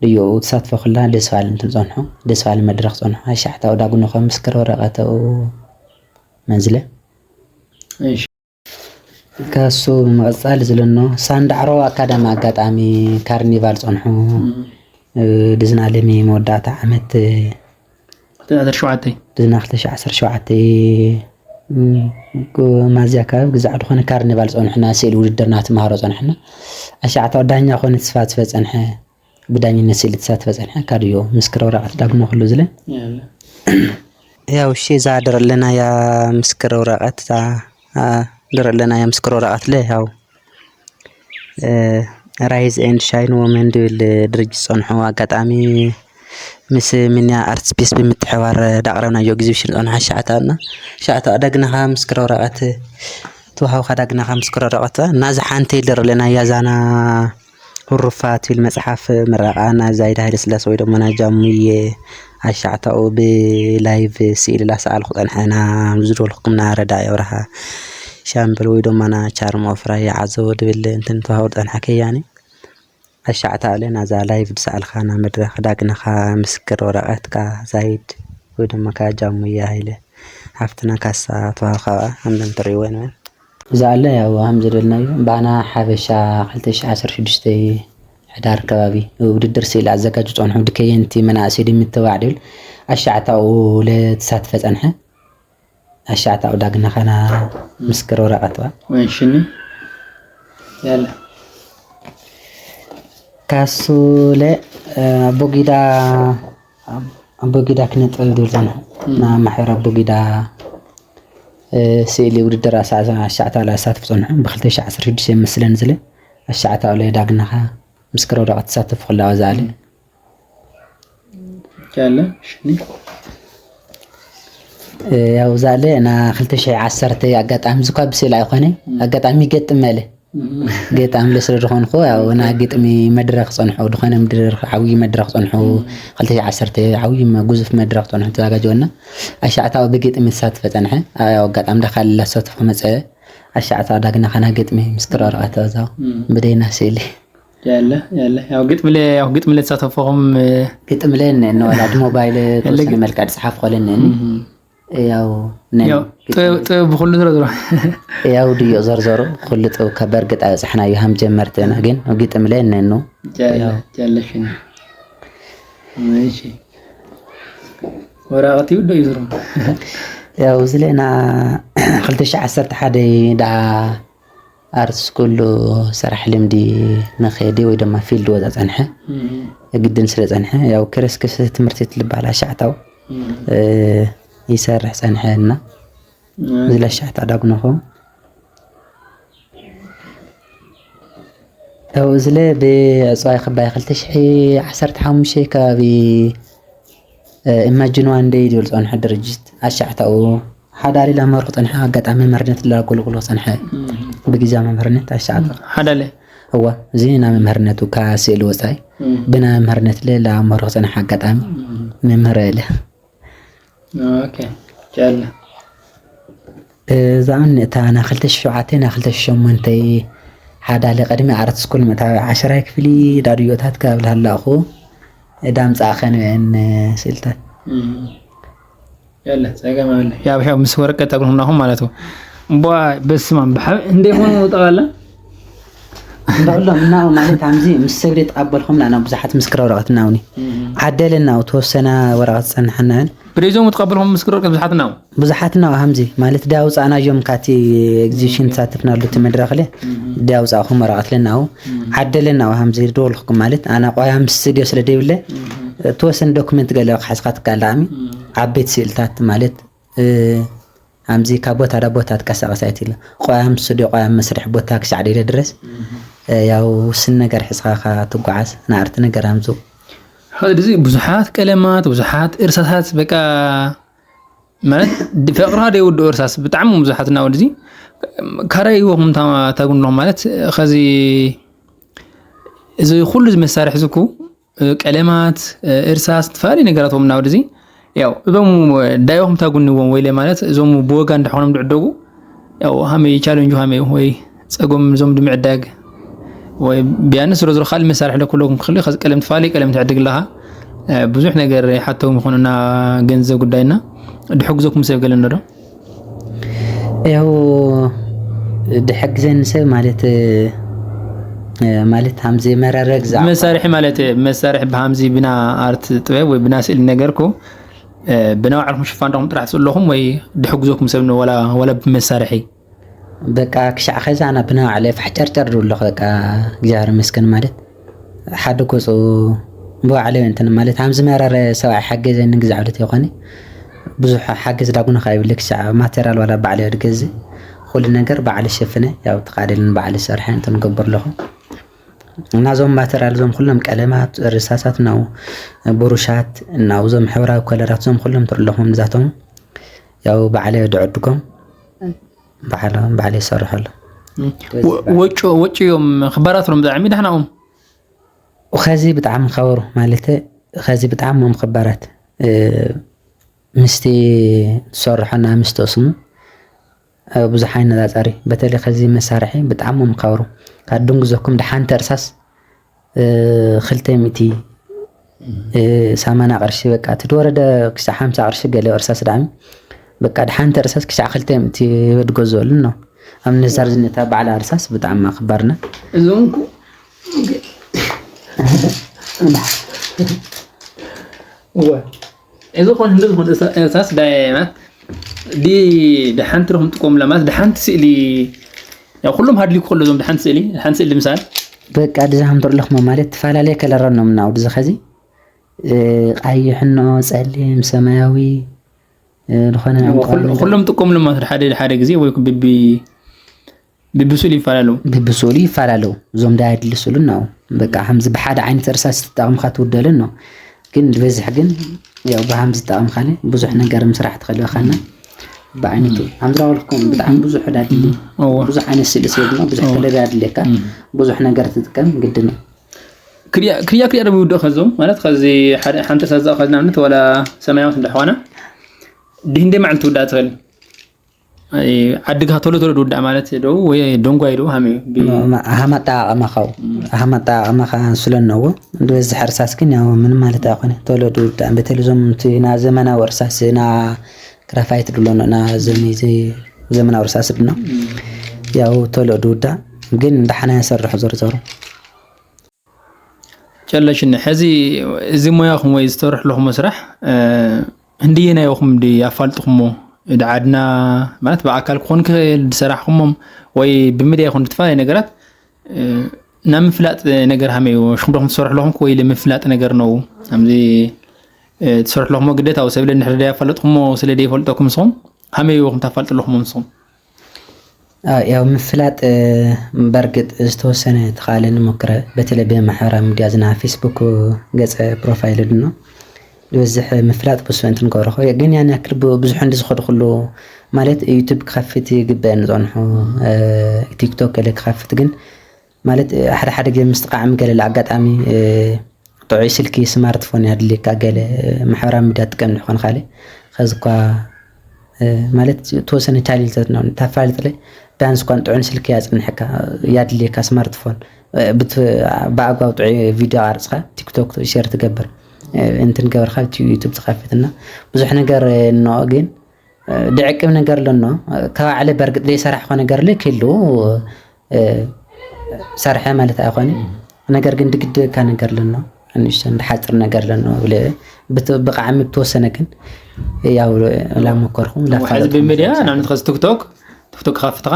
ድዮኡ ተሳትፎ ክላ ደስ ባል እንትን ፀንሑ ደስ ባል መድረክ ፀንሑ ኣሻዕታኡ ዳጉኖ ከምስክር ወረቀተኡ መዝለ እሺ ካሱ ብምቕጻል ዝለኖ ሳንዳዕሮ ኣካዳሚ ኣጋጣሚ ካርኒቫል ጸንሑ ድዝና ለሚ መወዳእታ ዓመት ተኣተር ሸውዓተይ ድዝና ክልተ ሽሕ ዓሰርተ ሸውዓተ ማዝያ ከባቢ ግዛዕ ዝኾነ ካርኒቫል ጸንሑና ስእሊ ውድድርና ትመሃሮ ጸንሕና ኣሻዕታዊ ዳኛ ኮነ ተስፋ ዝፈጸንሐ ብዳኝነት ስእሊ ተሳትፈ ጸንሐ ካድዮ ምስክር ወረቐት ዳግሞ ክሉ ዝለ ያው እሺ እዛ ድረለና ያ ምስክር ወረቐት እዛ ድረለና ያ ምስክር ወረቐት ለ ያው ራይዝ ኤንድ ሻይን ወመን ድብል ድርጅት ጸንሑ ኣጋጣሚ ምስ ሚንያ ኣርት ስፔስ ብምትሕባር ዳቕረብናዮ ኤግዚቢሽን ጸንሑ ኣሻዕታ እና ኣሻዕታ ዳግናኻ ምስክር ወረቐት ተዋሃውካ ዳግናኻ ምስክር ወረቐት እና እዛ ሓንቲ ድረለና ያዛና ሁሩፋ ትብል መጽሓፍ ምረቓ ናይ ዛይድ ሃይለስላሴ ወይ ደሞ ናይ ጃሙየ ኣሻዕታኡ ብላይቭ ስኢሊ ላሰኣልኩ ጸንሐና ዝደልኩምና ረዳ የብርሃ ሻምበል ወይ ደሞ ና ቻርም ኦፍራ የዓዘቦ ድብል እንትን ተዋውር ጸንሐ ከያኒ ኣሻዕታ ኣለ ናዛ ላይቭ ድሰኣልካ ና መድረኽ ዳግነኻ ምስክር ወረቐትካ ዛይድ ወይ ደሞ ካ ጃሙየ ሃይለ ሓፍትና ካሳ ተዋህካ ከምዘም ትርእይዎ ንበል እዛ ኣለ ያው ሃም ዘደልናዮ ባና ሓበሻ ክልተ ሽሕ ዓሰርተ ሽዱሽተ ሕዳር ከባቢ ውድድር ስኢል ኣዘጋጁ ጸንሑ ድከየንቲ መናእሰይ ድምትባዕ ድብል ኣሻዕታኡ ለተሳትፈ ጸንሐ ኣሻዕታኡ ዳግና ኸና ምስክር ወረቐት ዋ ወንሽኒ ያለ ካሱለ ኣቦጊዳ ኣቦጊዳ ክነጥበብ ድብል ጸንሑ ና ማሕበር ኣቦጊዳ ስእሊ ውድድር ኣሻዕታ ላሳትፍ ጸንሑ ብ2016 የመስለን ዝለ ኣሻዕታ ለ ዳግናኻ ምስክር ወረቐት ተሳተፍ ክላዋ ዝኣለ ያለ ሽኒ ያው ዛለ ና ክልተ ሽሕ ዓሰርተ ኣጋጣሚ ዝኳ ብስእሊ ኣይኮነ ኣጋጣሚ ይገጥም መለ ገጣም ለስለ ዝኾንኩ ያው ና ግጥሚ መድረክ ጸንሑ ድኾነ ምድር ዓብዪ መድረክ ጸንሑ ክልተ ሽሕ ዓሰርተ ዓብዪ ጉዙፍ መድረክ ጸንሑ ተዛጋጀወና ኣሻዕታዊ ብግጥሚ ዝሳትፈ ጸንሐ ያው ኣጋጣሚ ዳካልላ ዝሳተፍ ክመጸ ኣሻዕታዊ ዳግና ኸና ግጥሚ ምስክር ወረቐት ተዛው ብደይና ስእሊ ያለ ያለ ያው ግጥምለ ያው ግጥምለ ተሳተፎኹም ግጥምለ እነ እነ ወላድ ሞባይል ተወሰነ መልክዕ ዝጸሓፍ ኮለ እነ ያው ጥበብ ብኩሉ ዝረዝሮ ያው ድዮ ዘርዘሩ ኩሉ ጥበብ ከበርግጥ ኣብፅሕናዮ ሃም ጀመርትና ግን ግጥምለ እነ እኑ ያለሽን ወራቐት ይውዶ ይዝሩ ያው ዝለና ክልተ ሽሕ ዓሰርተ ሓደ ደኣ ኣርት ስኩል ሰራሕ ልምዲ መኸዲ ወይ ድማ ፊልድ ወፃ ፀንሐ ግድን ስለ ጸንሐ፣ ያው ክርስ ክስ ትምህርቲ ትልባል ኣሻዕታው፣ እ፣ ይሰርሕ ጸንሐ እና፣ ዝለ ኣሻዕታ ዳጉነኹ። ያው ዝለ ብዕጽዋይ ክባይ ክልተ ሽሕ ዓሰርተ ሓሙሽተ ከባቢ፣ እ፣ ኢማጂን ዋን ደይ ዝብል ጸንሐ ድርጅት ኣሻዕታኡ ሓዳሪ ላመርኩ ጸንሐ። ኣጋጣሚ መምህርነት ላጎልጉሎ ጸንሐ። ብግዜ መምህርነት ኣሻዕታ ሓዳለ። እዋ፣ እዚ ናይ መምህርነቱ ካብ ስእሊ ወጻኢ፣ ብናይ መምህርነት ለ ላመርኩ ጸንሐ። ኣጋጣሚ መምህር እለ። ኦኬ፣ ጨለ። እዛ እውን እታ ናይ ክልተ ሽሕ ሸውዓተ፣ ናይ ክልተ ሽሕ ሸሞንተ ሓዳለ ቅድሚ ኣርት ስኩል ምእታዊ ዓሽራይ ክፍሊ ዳድዮታት ካብ ላላእኹ እዳ ምጻእኸ ንበአን ስእልታት። እም። የለ፣ ጸገም የለ። ያው፣ ያው ምስ ወረቀት ተግሩናኹም ማለት ነው። እምቧ፣ በስመ ኣብ፣ ብሓ-፣ እንደ ሆኖ ጠቕላላ? እንደውሎም እናው ማለት ኣምዚ ምስ ሰብ ተቐበልኩም ና፣ ናብ ብዙሓት ምስክር ወረቐት እናውኒ። እም። ዓደልና፣ ተወሰነ ወረቐት ጸንሐናን። ብደይዞም ተቐበልኩም ምስክር ወረቀት ብዙሓት እናው? ብዙሓት እናው ሃምዚ ማለት ዳ ኣውጻእናዮም ካቲ ኤግዚቢሽን ተሳተፍናሉ እቲ መድረኽ ለ። እም። ዳ ኣውጻእኩም ወረቐት ለናው። እም። ዓደልና ሃምዚ ደወልኩም ማለት ኣና ቆያም ስቱዲዮ ስለ ደይብለ እም። ተወሰነ ዶክመንት ገለ ክሓዝካ ትካል ዳዕሚ እም። ዓበይቲ ስእልታት ማለት፣ እ፣ ሃምዚ ካብ ቦታ ናብ ቦታ ትቀሳቀስ ኣይትል። ቆያም ስቱዲዮ፣ ቆያም መስርሕ ቦታ ክሻዕ ደይለ ድረስ፣ እም። እ፣ ያው ውስን ነገር ሒዝካ ትጓዓዝ፣ ንኣርቲ ነገር ሃምዙ። ኸዚ ብዙሓት ቀለማት፣ ብዙሓት እርሳሳት፣ በቃ፣ ማለት፣ ድ-፣ ፍቕርኻ ደይውድኦ እርሳስ ብጣዕሚ ብዙሓት እና ወድዚ። ካራይ ይወኹም ታ-፣ ታጉንሎም ማለት፣ ኸዚ፣ እዚ ኩሉ እዚ መሳርሒ እዚ እኮ፣ እ፣ ቀለማት፣ እ፣ እርሳስ፣ ዝተፈላለዩ ነገራት ዎም እና ወድዚ። ያው፣ እዞም ዳይኹም ታጉንዎም ወይለ ማለት፣ እዞም ብወጋ እንዳኾኖም ድዕደጉ፣ ያው፣ ሃመይ ቻለንጁ ሃመይ ወይ ጸጎም እዞም ድምዕዳግ ወይ ቢያንስ ሮ ዝሮ ካልእ መሳርሒ ለኩለኩም ክኽእል፣ ኸዚ ቀለም ትፋለይ ቀለም ትዕድግ ኣለኻ። እ፣ ብዙሕ ነገር ይሓተው ምኾኑ እና ገንዘብ ጉዳይና ድሕግዘኩም ሰብ ገለ እንዶ? ያው ድሕግዘኒ ሰብ ማለት፣ እ፣ ማለት ሃምዚ መረረ ግዛ መሳርሒ ማለት መሳርሒ ብሃምዚ ብና ኣርት ጥበብ ወይ ብና ስእሊ ነገርኩ፣ እ፣ ብና ባዕልኩም ሽፋን ዳኹም ጥራሕ ትስእለኹም ወይ ድሕግዘኩም ሰብ ን-፣ ወላ፣ ወላ ብመሳርሒ? በቃ ክሻዕ ኸዚ ኣና ብና ባዕለ ፋሕ ጨርጨር ድብሎ በቃ እግዚኣብሔር ይመስገን ማለት ሓደ ገጹ ብባዕለ እንትን ማለት ሃምዚ መረረ ሰብኣይ ሓገዘኒ ግዛዕ ብለት ይኾነ ብዙሕ ሓገዝ ዳጉና ካብ ይብለ ክሻዕ ማቴሪያል ዋላ ባዕለ ድገዝእ ኩሉ ነገር ባዕለ ሸፍነ ያው ተቃደልን ባዕለ ሰርሐ እንትን ገብር ኣለኹ። እና እዞም ማቴሪያል እዞም ኩሎም ቀለማት፣ እርሳሳት ናው፣ ብሩሻት ናው፣ እዞም ሕብራዊ ከለራት እዞም ኩሎም ትርኢ ኣለኹም ንዛቶም ያው ባዕለ ድዕድጎም ባዕሎም ባዕለ ይሰርሑ ኣለዉ። ወ-፣ ወጮ፣ ወጪ እዮም ክባራት እዮም ብጣዕሚ ዳሕናኦም። ኸዚ ብጣዕሚ ከበሩ ማለት ኸዚ ብጣዕሚ እዮም ክባራት፣ እ፣ ምስቲ ትሰርሖና ምስቲ ስሙ፣ እ፣ ብዙሕ ኣይነጻጸር እዩ። በተለይ ኸዚ መሳርሒ ብጣዕሚ እዮም ከበሩ። ካብ ድንግዘኩም ደሓንቲ እርሳስ፣ እ፣ ክልተ ሚእቲ፣ እ፣ ሰማንያ ቅርሺ በቃ፣ እቲ ድወረደ ክሳዕ ሓምሳ ቅርሺ ገለ እርሳስ ዳዕሚ። በቃ፣ ደሓንቲ እርሳስ ክሳዕ ክልተ ሚእቲ ወዲ ገዝኦሉ ነው። ኣብ ነዛር ዝነታ በዓል እርሳስ ብጣዕሚ ክባርና። እዞም እኮ እወ። እዚ ኾን ህንዲ ዝኾን እርሳ-፣ እርሳስ ዳይማት ዲ ደሓንቲ ረኹም ጥቆም ለማት ደሓንቲ ስእሊ ያው ኩሎም ሃድሊ ክኸሎ እዞም ደሓንቲ ስእሊ፣ ደሓንቲ ስእሊ ምሳል። በቃ ድዛም ትርለኹም ማለት ትፈላለየ ከለር ኣለዎም እና ወዲ ዝኸዚ፣ እ፣ ቀይሕ እኖ፣ ጸሊም፣ ሰማያዊ፣ እ፣ ዝኾነ እዎ፣ ዕንቋይ ኩሉ-፣ ነገር። ኩሎም ጥቆም ለማት ሓደ፣ ሓደ ግዜ ወይ ብቢ-፣ ብብስእሊ ይፈላለው። ብብስእሊ ይፈላለው። እዞም ዳይ ኣድሊ ስእሉ እናው። በቃ ከምዚ ብሓደ ዓይነት እርሳስ ተጠቕምካ ትውደሉ ነው። ግን ዝበዝሕ ግን ያው ብሃምዚ ተጠቕምካለ ብዙሕ ነገር ምስራሕ ትኽእል ኢኻና። ብዓይነቱ። ሃምዚ ዳወልኩም ብጣዕሚ ብዙሕ ዳድሊ። እዎ። ብዙሕ ዓይነት ስእሊ ስለ ድማ ብዙሕ እዎ። ከለር ያድልየካ። እም። ብዙሕ ነገር ትጥቀም ግድን እዩ። ክሪያ፣ ክሪያ፣ ክሪያ ደሞ ይውደእ ከዞም ማለት ከዚ ሓደ፣ ሓንቲ እርሳስ ዝኣ ከዚ ንኣብነት ዋላ ሰማያዊት እንዳሕዋና ድህንደ መዓልቲ ትውዳእ ትኽእል። ኣይ፣ ዓድኻ ቶሎ ቶሎ ድውዳእ ማለት ዶ ወይ ደንጓይ ዶ ሃመ ብ-፣ ማ-፣ ሃም ኣጠቓቕማኻ፣ እም። ሃም ኣጠቓቕማኻ ስለ እነዎ፣ ዝበዝሕ እርሳስ ግን ያው ምንም ማለት ኣይኮነ። ቶሎ ድውዳእ፣ በተለይ እዞም እቲ ና ዘመናዊ እርሳስ፣ ና ግራፋይት ድብሎ፣ ና ዘመ-፣ ዘ-፣ ዘመናዊ እርሳስ ድማ እም። ያው ቶሎ ድውዳእ፣ ግን ደሓና ይሰርሑ ዞሮ ዞሮ። ጨለሽነ፣ ሕዚ እዚ ሞያኹም ወይ ዝተርሕለኹሞ ስራሕ፣ እ፣ ህንድየናይ ኢኹም ድዩ ኣፋልጥኹሞ? ድዓድና ማለት ብኣካል ክኾን ክኽእል፣ ዝሰራሕኹሞም ወይ ብምድያ ይኹን ብዝተፈላለየ ነገራት፣ እ፣ ናብ ምፍላጥ ነገር ሃመይዎ ሽኹም ዶኹም ትሰርሑ ኣለኹም ወይ ምፍላጥ ነገር ነው ኣምዚ ትሰርሑ ኣለኹም ግዴታ ኣብ ሰብለ እንድሕር ደይ ኣፋለጥኩሞ ስለ ደይ ፈልጠኩም ንስኹም ሃመይዎ ኹም ታፋልጡ ኣለኹም ንስኹም ያው ምፍላጥ በእርግጥ ዝተወሰነ ተኻለ ንሞክረ በተለይ ብማሕበራዊ ሚዲያ ዝና ፌስቡክ ገፀ ፕሮፋይል ድኖ ዝበዝሕ ምፍላጥ ብሱ እንትን ገብረኹ ግን ያን ያክል ብዙሕ እንዲ ዝኸድኩሉ ማለት ዩቱብ ክኸፍት ይግበእ ንፀንሑ ቲክቶክ ገለ ክኸፍት ግን ማለት ሓደ ሓደ ግዜ ምስትቃዕሚ ገለ ኣጋጣሚ ጥዑይ ስልኪ ስማርትፎን ያድልየካ ገለ ማሕበራዊ ሚዲያ ትጥቀም ንኾን ካለ ከዚ እኳ ማለት ተወሰነ ቻሌንጅታት ነው ታፋልጥለ ቢያንስ እኳን ጥዑን ስልኪ ያጽንሐካ ያድልየካ ስማርትፎን ብኣግባብ ጥዑይ ቪዲዮ ኣርጽኻ ቲክቶክ ሼር ትገብር እንትን ገበርካ ዩቱብ ትኸፍትና ብዙሕ ነገር ነው ግን ድዕቅብ ነገር ለኖ ከባዕለ በርግጥ ዘይሰራሕኮ ነገር ለ ክህልው ሰርሐ ማለት ኣይኮነ ነገር ግን ድግድካ ነገር ለኖ ንእሽተን ድሓፅር ነገር ለኖ ብለ ብቃዕሚ ብተወሰነ ግን ያው ላሞከርኩ ሕዚ ብሚድያ ንኣብነት ከዚ ቲክቶክ ቲክቶክ ካፍትኻ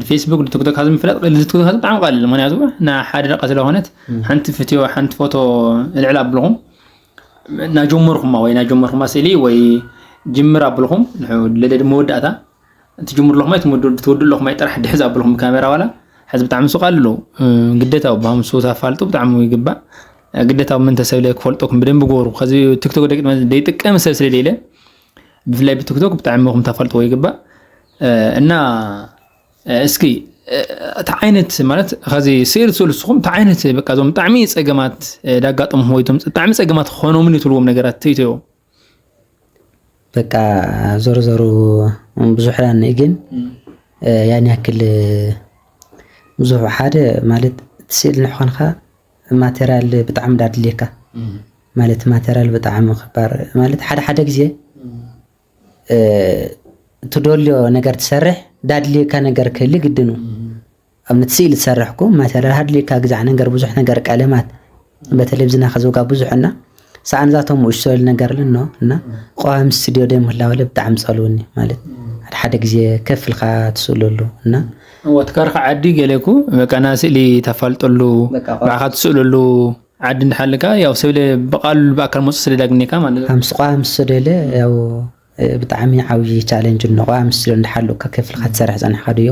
ፌስቡክ ቲክቶክ ካብ ምፍላጥ ቲክቶክ ብጣዕሚ ቀልል ምክንያቱ ና ሓደ ደቂቃ ስለሆነት ሓንቲ ፍትዮ ሓንቲ ፎቶ ልዕል ኣብልኹም ናጀመርኩማ ወይ ናጀመርኩማ ስእሊ ወይ ጅምር ኣብልኹም ለለ መወዳእታ ትጅምሩ ኣለኹም ትወዱ ኣለኹም ጥራሕ ድሕዝ ኣብልኹም ካሜራ ዋላ ሕዚ ብጣዕሚ ሱቅ ኣሎ ግዴታ ብሃምሱ ታፋልጡ ብጣዕሚ ይግባእ ግዴታ ምን ተሰብለ ክፈልጠኩም ብደንብ ጎሩ ከዚ ቲክቶክ ደቂ ደይጥቀም ሰብ ስለ ደለ ብፍላይ ብቲክቶክ ብጣዕሚ ኹም ታፋልጥዎ ይግባእ እና እስኪ እቲ ዓይነት ማለት ኸዚ ስእል ስእሉ ስኹም እቲ ዓይነት በቃ እዞም ብጣዕሚ ፀገማት ዳጋጠምኹም ወይ እቶም ብጣዕሚ ፀገማት ክኾኖምን ይትብልዎም ነገራት ትይተዮ በቃ ዞሮ ዞሮ ብዙሕ ዳኒ ግን ያን ያክል ብዙሕ ሓደ ማለት እቲ ስእል ንሕኾንካ ማቴሪያል ብጣዕሚ ዳድልየካ ማለት ማቴሪያል ብጣዕሚ ክባር ማለት ሓደ ሓደ ግዜ ትደልዮ ነገር ትሰርሕ ዳድልየካ ነገር ክህሊ ግድኑ ኣብነት ስኢል ትሰርሕኩ ማቴሪያል ሃድልየካ ግዛዕ ነገር ብዙሕ ነገር ቀለማት በተለይ ብዝና ከዘውጋ ብዙሕ እና ሰኣንዛቶም ውሽ ሰብል ነገር ልኖ እና ቆዋም ስቱዲዮ ደ ምህላወለ ብጣዕሚ ጸልውኒ ማለት ሓደ ሓደ ግዜ ከፍልካ ትስእለሉ እና ወትካርካ ዓዲ ገለኩ በቃ ና ስእሊ ተፋልጠሉ ባዕካ ትስእለሉ ዓዲ እንድሓልካ ያው ሰብለ ብቃሉ ብኣካል መፁ ስለ ዳግኔካ ማለት ከም ስቋ ምስ ደለ ያው ብጣዕሚ ዓብዪ ቻለንጅ እኖ ቆዋ ምስ ስለ እንዳሓሉ ከከፍልካ ትሰርሕ ፀንሕካ ድዮ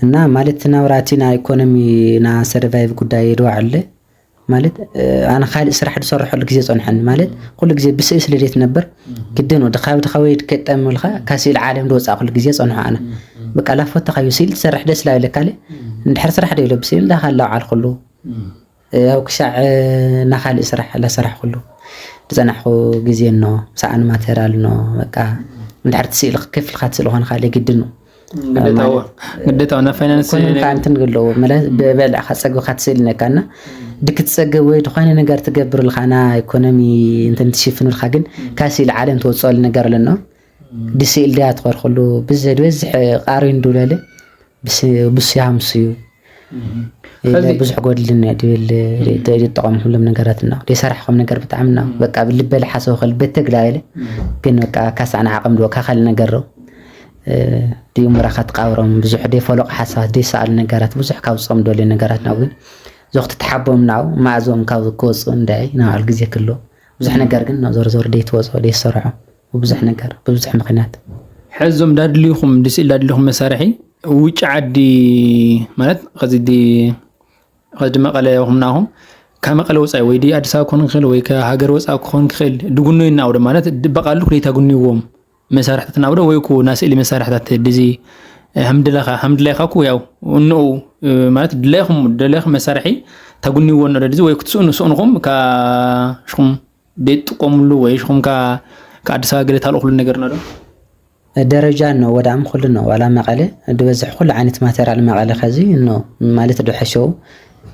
እና ማለት ናብራቲ ና ኢኮኖሚ ና ሰርቫይቭ ጉዳይ የድዋዕለ ማለት ኣነ ካልእ ስራሕ ዝሰርሐሉ ግዜ ፀንሐኒ ማለት ኩሉ ግዜ ብስእ ስለ ደት ነበር ግድን ወዲ ካብ ድኻ ወይ ከጠምልካ ካብ ስኢል ዓለም ዝወፃእ ኩሉ ግዜ ፀንሖ ኣነ በቃ ላፎተካዮ ስኢል ትሰርሕ ደስ ላይለካለ እንድሕር ስራሕ ዶ ኢለ ብስኢል እንዳካ ኣላውዓልኩሉ ያው ክሻዕ ናኻልእ ስራሕ ላሰራሕኩሉ ዝፀናሕኩ ግዜ ኖ ሰኣን ማቴራል ኖ በቃ እንድሕር ትስኢል ክከፍልካ ትስእል ኾን ካልእ ግድን ነው ግዴታው ግዴታው ና ፋይናንስ ኢኮኖሚ ከዓ እንትን ኣለዎ መለ ብበልዕካ ፀግብካ ትስእል ነካና ድክትፀገብ ወይ ዝኾነ ነገር ትገብር ልካና ኢኮኖሚ እንትን ትሽፍንልካ ግን ካስኢል ዓለም ትወፅኦሉ ነገር ኣለኖ ድስኢል ድያ ትኸርክሉ ብዘድበዝሕ ቃሪን ዱለለ ብስያምሱ እዩ ብዙሕ ጎድልና ድብል ጠቐምኩሎም ነገራት እና የሰራሕኩም ነገር ብጣዕሚ እና በቃ ብልበል ሓሰብ ከል በተግላ ኢለ ግን በቃ ካሳዕና ዓቕም ድወ ካካል ነገር ሮ ድዩ ምራኻት ቃብሮም ብዙሕ ደይ ፈለቕ ሓሳባት ደይ ሰኣሉ ነገራት ብዙሕ ካብ ዝፀም ደልዩ ነገራት ናው ግን ዞኽቲ ተሓቦም ናው ማእዞም ካብ ክወፁ እንዳይ ናባዕል ግዜ ክሎ ብዙሕ ነገር ግን ዞሮ ዞሮ ደይ ትወፅኦ ደይ ዝሰርሖ ብብዙሕ ነገር ብብዙሕ ምክንያት ሕዞም ዳድልዩኹም ድስእል ዳድልዩኹም መሳርሒ ውጭ ዓዲ ማለት ከዚ ከዚ መቐለ ይኹም ናኹም ካብ መቐለ ወፃኢ ወይ ድዩ ኣዲስ ኣበባ ክኾን ክኽእል ወይ ሃገር ወፃኢ ክኾን ክኽእል ድጉኖ ይናውዶ ማለት በቃሉ ክደይታ ጉንይዎም መሳርሕታት ናውዶ ወይ ኩ ናስእሊ መሳርሕታት ድዚ ሃምድላኻ ሃምድላይኻ ኩ ያው እንኡ ማለት ድላይኹም ደለኹም መሳርሒ ተጉንይዎ ነዶ ድዚ ወይ ክትስእኑ ስእንኹም ካሽኹም ደይትጥቀምሉ ወይ ሽኹም ከ ኣዲስ ኣበባ ገለ ታልእኹሉ ነገር ነዶ ደረጃ ነው ወዳም ኩሉ ነው ዋላ መቐለ ድበዝሕ ኩሉ ዓይነት ማቴሪያል መቐለ ከዚ ነው ማለት ድሐሸው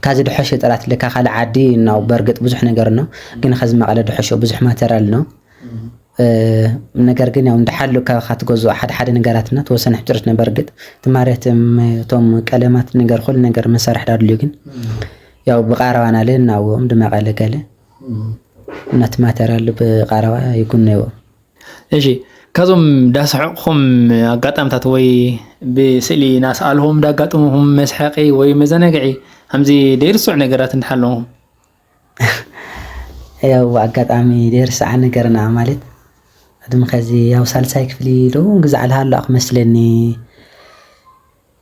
ካዚ ድሐሸ ጥራት ልካ ካልእ ዓዲ ነው በርግጥ ብዙሕ ነገር ነው ግን ከዚ መቐለ ድሐሸው ብዙሕ ማቴሪያል ነው ነገር ግን ያው እንደሓሉ ካትገዝኦ ሓደ ሓደ ነገራትና ተወሰነ ሕፅረት ነበር ግጥ ትማርያትም እቶም ቀለማት ነገር ኩሉ ነገር መሳርሒ ዳድልዩ ግን ያው ብቃረባና ለ እናዎም ድመቐለ ገለ እናቲ ማተራሉ ብቃረባ ይጉነይዎ እሺ ካዞም ዳስሐቅኹም ኣጋጣምታት ወይ ብስእሊ ናስኣልሆም ዳጋጥምኹም መስሐቂ ወይ መዘነግዒ ከምዚ ደይርስዑ ነገራት እንዳሓለኹም። ያው ኣጋጣሚ ደይርስዓ ነገርና ማለት ቅድሚ ከዚ ያው ሳልሳይ ክፍሊ ዶ ግዛዕ ልሃሎ ክመስለኒ።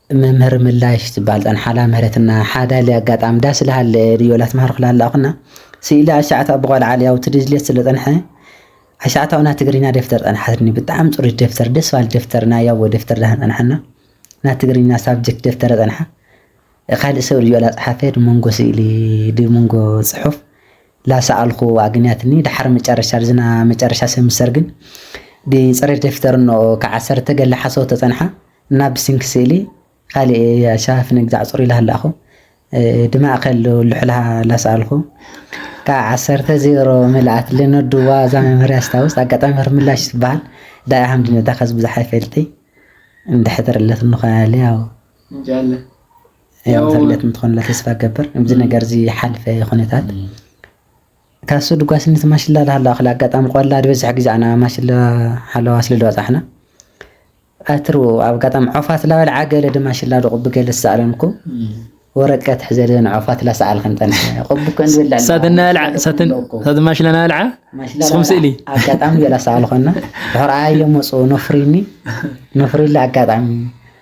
መምህር ምላሽ ትበሃል ጸንሓላ ምህረትና ሓዳሊ ኣጋጣሚ ዳስ ልሃለ ድዮላት መሃር ክላላ ኩና ስኢላ ኣሻዕታ ብቆልዓ ያው ትድልየት ስለ ጸንሐ ኣሻዕታውና ትግርኛ ደፍተር ጸንሓትኒ። ብጣዕሚ ጽሩይ ደፍተር፣ ደስ ባል ደፍተር፣ ናይ ያቦ ደፍተር ዳህን ጸንሓና። ናይ ትግርኛ ሳብጀክት ደፍተር ጸንሓ። ካልእ ሰብ ድዮ ላጽሓፈ ድመንጎ ስእሊ ድመንጎ ጽሑፍ ላሰኣልኩ ኣግንያትኒ። ድሓር መጨረሻ ዝና መጨረሻ ሰምስተር ግን ድጸረ ደፍተር ኖ ከዓሰርተ ገለ ሓሶ ተጸንሓ። ናብ ስንክ ስእሊ ካልእ ሻፍን ግዛዕ ጽሩ ኢላ ሃላኹ። ድማእከል ልሕልሃ ላሰኣልኩ። ካብ ዓሰርተ ዜሮ ምልኣት ልነድዋ እዛ መምህር ያስታውስ። ኣጋጣሚ ምህር ምላሽ ትበሃል። ዳኣ ሃምድነታ ከዚ ብዙሕ ኣይፈልጥይ። እንድሕር ተረለት እንኾናለ ያው እንጃለ ያው ተረለት እንትኾንለ ተስፋ ገብር። እዚ ነገር እዚ ሓልፈ ኩነታት ካሱ ድጓስነት ማሽላ ዳሃላ ኣኽል ኣጋጣሚ ቆላ ድበዝሕ ግዜ ኣና ማሽላ ሓለዋ ስለ ድበጻሕና ኣትሩ ኣብ ኣጋጣሚ ዖፋት ላበል ዓገለ ድማ ሽላ ድቁብ ገለ ዝሰኣለንኩ ወረቀት ሕዘለ ንዖፋት ላሰኣልክን ጠንሐ ቁብ እኮ እንብል ኣለና። ሳተና ልዓ ሳተን ሳተን ማሽላና ልዓ ማሽላ ንስኹም ስእሊ ኣጋጣሚ ገላ ሰኣልኮና ድሕር ኣየ መፁ ነፍሪኒ ነፍሪለ ኣጋጣሚ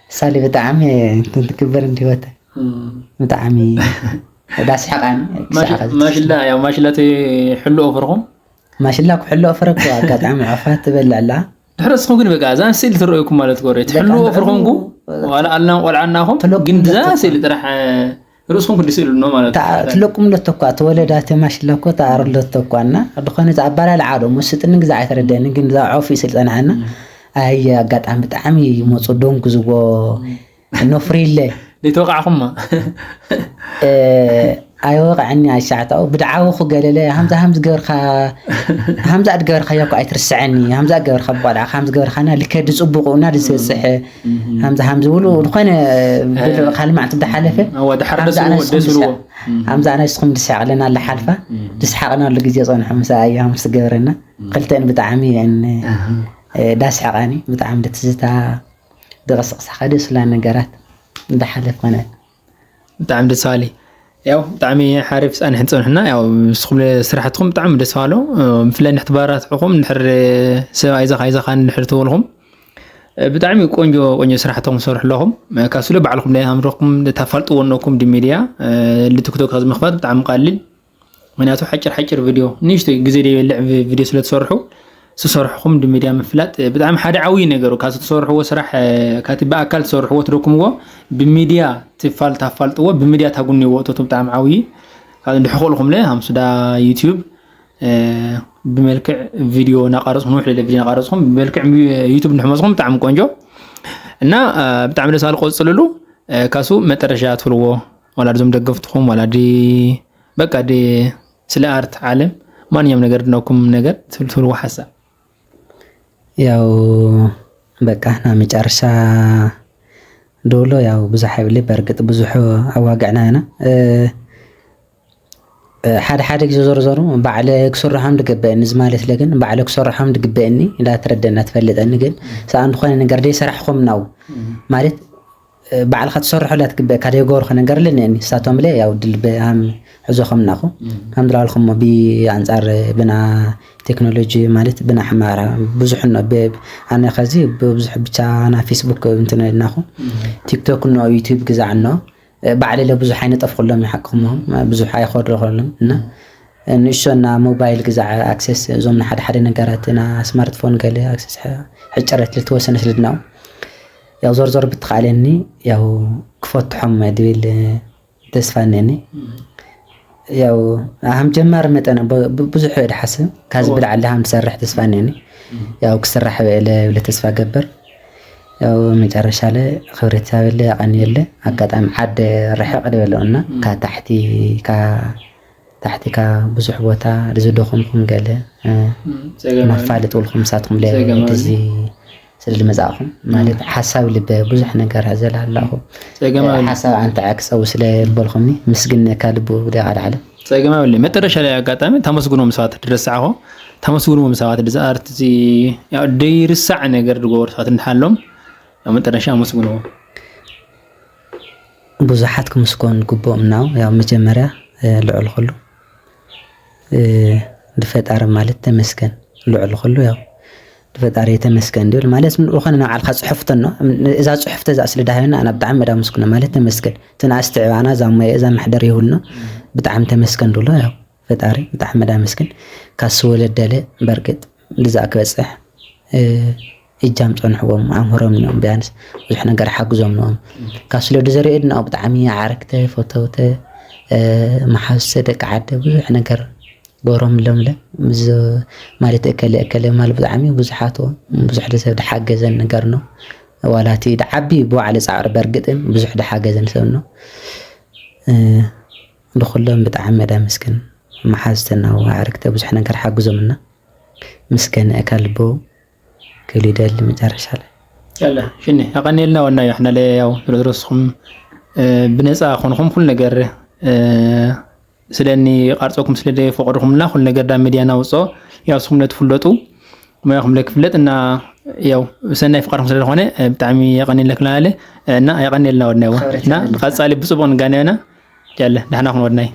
ሳሊ ብጣዕሚ እንትን ትክበር እንዲወተ ብጣዕሚ ዳስሕቃኒ ክሳዕ ኸዚ ማሽላ ያው ማሽላ ሕልኦ ፍርኹም ማሽላ ክሕልኦ ፍረኩ ኣጋጣሚ ዖፋት ትበልዕ ኣላ ድሕሪ እስኹም ግን በቃ እዛ ስእሊ ትረእዩኩም ማለት ወረ ትሕልዎ ፍርኾንኩ ዋላ ኣልናን ቆልዓናኹም ግን ብዛ ስእሊ ጥራሕ ርእስኹም ክንዲ ስእሊ ኣሎ ማለት እዩ። ትለቁም ለተኳ ተወለዳ ተማሽላ እኮ ተኣር ለተኳ እና ዝኾነ ዝኣባላልዓ ዶ ስጥኒ ግዛ ኣይተረደኒ ግን እዛ ዖፍ እዩ ስልጠናና ኣየ ኣጋጣሚ ብጣዕሚ ይመፁ ደንጉዝዎ ነፍሪለ ዘይተወቃዕኹማ ኣይወቃዕኒ ኣሻዕታኡ ብድዓዊ ክገለለ ሃምዛ ሃምዚ ገበርካ ሃምዛ ድገበርካ ያኮ ኣይትርስዐኒ ሃምዛ ገበርካ ብቆልዓ ሃምዚ ገበርካና ልከ ድፅቡቁ እና ድስፅሐ ሃምዚ ሃምዚ ውሉ ዝኾነ ካልእ መዓልቲ ዝሓለፈ ድሓር ደስ ዝብልዎ ሃምዚ ኣና ንስኹም ድስሓቅለና ኣለሓልፋ ድስሓቅናሉ ግዜ ፀንሑ ምስ ኣያ ምስ ገበረና ክልተን ብጣዕሚ ዳስሓቃኒ ብጣዕሚ ድትዝታ ድቀስቅሳካ ደስ ዝብላ ነገራት እንዳሓለፍ ኮነ ብጣዕሚ ደስ በሃሊ ያው ብጣዕሚ ሓሪፍ ፃንሕን ፀንሕና ያው ንስኹም ስራሕትኩም ብጣዕሚ ደስ በሃሎ ብፍላይ ንሕቲ ባራትዕኹም እንድሕር ሰብ ኣይዛኻ ኣይዛኻ እንድሕር ትበልኹም ብጣዕሚ ቆንጆ ቆንጆ ስራሕትኩም ትሰርሑ ኣለኹም ካብ ስለ ባዕልኩም ናይ ኣምርኹም ታፋልጥዎ ኣለኩም ድሚድያ ልትክቶክ ከዚ ምኽፋት ብጣዕሚ ቀሊል ምክንያቱ ሓጭር ሓጭር ቪድዮ ንእሽቶ ግዜ ዘይበልዕ ቪድዮ ስለ ትሰርሑ ዝሰርሕኹም ብሚድያ ምፍላጥ ብጣዕሚ ሓደ ዓብዪ ነገሩ ካብ ትሰርሕዎ ስራሕ ካብቲ ብኣካል ትሰርሕዎ ትደክምዎ ብሚድያ ትፋል ታፋልጥዎ ብሚድያ ታጉንዎ እቶቱ ብጣዕሚ ዓብዪ ካብ እንድሕኸልኹምለ ሃምሱዳ ዩቲዩብ ብመልክዕ ቪድዮ እናቃረፅኩም ንውሕ ለለ ቪድዮ እናቃረፅኩም ብመልክዕ ዩቱብ ንሕመፅኩም ብጣዕሚ ቆንጆ እና ብጣዕሚ ደስ ኣል ቆፅልሉ ካሱ መጠረሻ ትብልዎ ዋላ ድዞም ደገፍትኹም ዋላ ዲ በቃ ዲ ስለ ኣርት ዓለም ማንኛውም ነገር ድነኩም ነገር ትብል ትብልዎ ሓሳብ ያው በቃ ና መጨረሻ ደውሎ ያው ብዙሕ ይብሊ በርግጥ ብዙሕ ኣዋግዕና ኢና ሓደ ሓደ ግዜ ዞሮ ዞሮ ባዕለ ክሰርሖም ድግበአኒ እዚ ማለት ለ ግን ባዕለ ክሰርሖም ድግበአኒ እንዳተረደና ትፈልጠኒ ግን ሰኣን ዝኾነ ነገር ደይ ሰራሕኹም ናው ማለት ባዕልኻ ትሰርሖ ላ ትግበአካ ደይ ገበርኹ ነገር ለኒ እኒ ሳቶም ለ ያው ድልበ ሃም ሕዞ ከም ናኹ ሃም ድላልኹም ቢ ኣንጻር ብና ቴክኖሎጂ ማለት ብና ሕማራ ብዙሕ ኖ ኣነ ከዚ ብዙሕ ብቻ ና ፌስቡክ እንትን ናኹ ቲክቶክ ኖ ዩቲዩብ ግዛዕ ኖ ባዕለለ ብዙሕ ኣይነጠፍኩሎም ይሓቅኹም ብዙሕ ኣይኸድረኸሎም እና ንእሾ እና ሞባይል ግዛዕ ኣክሰስ እዞም ንሓደ ሓደ ነገራት ና ስማርትፎን ገለ ኣክሰስ ሕጨረት ልተወሰነ ስልድናው ያው ዞር ዞር ብትኻለኒ ያው ክፈትሖም ድብል ተስፋ እነኒ ያው ኣሃም ጀማር መጠን ብዙሕ ድሓስብ ካዚ ብልዓሊ ሃም ትሰርሕ ተስፋ እነኒ ያው ክስራሕ ብእለ ብለ ተስፋ ገበር ያው መጨረሻ ለ ክብረት ይሃበለ ያቀንየለ ኣጋጣሚ ዓደ ርሕቅ ድበለ እና ካብ ታሕቲ ካብ ታሕቲ ካብ ብዙሕ ቦታ ዝደኸምኩም ገለ መፋልጥ ውልኩም ንሳትኩም ለ እዚ ስለ ዝመጻእኩም ማለት ሓሳብ ልበ ብዙሕ ነገር ሕዘል ኣለኹ ሓሳብ ኣንተ ዕክሰው ስለ በልኩምኒ ምስግነካ ልቡ ደቃ ዳዕለ ጸገም የብለይ። መጠረሻ ላይ ኣጋጣሚ ታመስግኖም ሰባት ትረሳዕኹ ታመስግኖም ሰባት እዚ ኣርት እዚ ደይርሳዕ ነገር ዝገበሩ ሰባት እንድሓሎም መጠረሻ ኣመስግኖም። ብዙሓት ክምስገኑ ግብኦም እናው ያው መጀመርያ ልዑል ኩሉ ድፈጣሪ ማለት ተመስገን። ልዑል ኩሉ ያው ድፈጣሪ ተመስገን ድብል ማለት ዝኾነ ንባዕልካ ፅሑፍተን ነው። እዛ ፅሑፍተ እዛ ስለ ዳሃዩና ኣና ብጣዕሚ መዳ ምስኩነ ማለት ተመስገን። እቲ ንኣስትዕባና እዛ ሞያ እዛ መሕደር ይሁል ነው። ብጣዕሚ ተመስገን ድብሎ ያው ፈጣሪ ብጣዕሚ መዳ ምስግን። ካስ ወለደለ በርግጥ ብዛ ክበፅሕ እጃም ፀንሕዎም ኣምህሮም እዮም። ቢያንስ ብዙሕ ነገር ሓግዞም ነዎም። ካስ ወለዱ ዘርእድና ብጣዕሚ ዓረክተ ፈተውተ መሓዝተ ደቂ ዓደ ብዙሕ ነገር ገሮም ኣለምለ። ማለት እከለ እከለ ማል ብጣዕሚ ብዙሓት ብዙሕ ሰብ ድሓገዘን ነገር ነው። ዋላቲ ድዓቢ ብባዕሊ ፃዕሪ በርግጥን ብዙሕ ድሓገዘን ሰብ ነው። ንኩሎም ብጣዕሚ መዳ ምስግን። መሓዝተና ኣዕርክተ ብዙሕ ነገር ሓግዞምና ምስገነ እካ ልቦ ክብል ይደሊ። መጨረሻ ላይ ያለ ሽኒ ያቀኔልና ወና ያሕና ለያው ስለዝረስኹም ብነፃ ኮንኹም ኩሉ ነገር ስለኒ ቃርፀኩም ስለ ፈቀድኩምና ኩሉ ነገር ዳ ሚድያ ናውፅኦ። ያው ስኹም ነትፍለጡ ሞያኹም ለክፍለጥ እና ያው ሰናይ ፍቃድኩም ስለዝኾነ ብጣዕሚ ያቀኔልና ክላለ እና ያቀኔልና ወድናይዋ እና ቀፃሊ ብፅቡቅ ንጋነና። ያለ ዳሕና ኩን ወድናይ።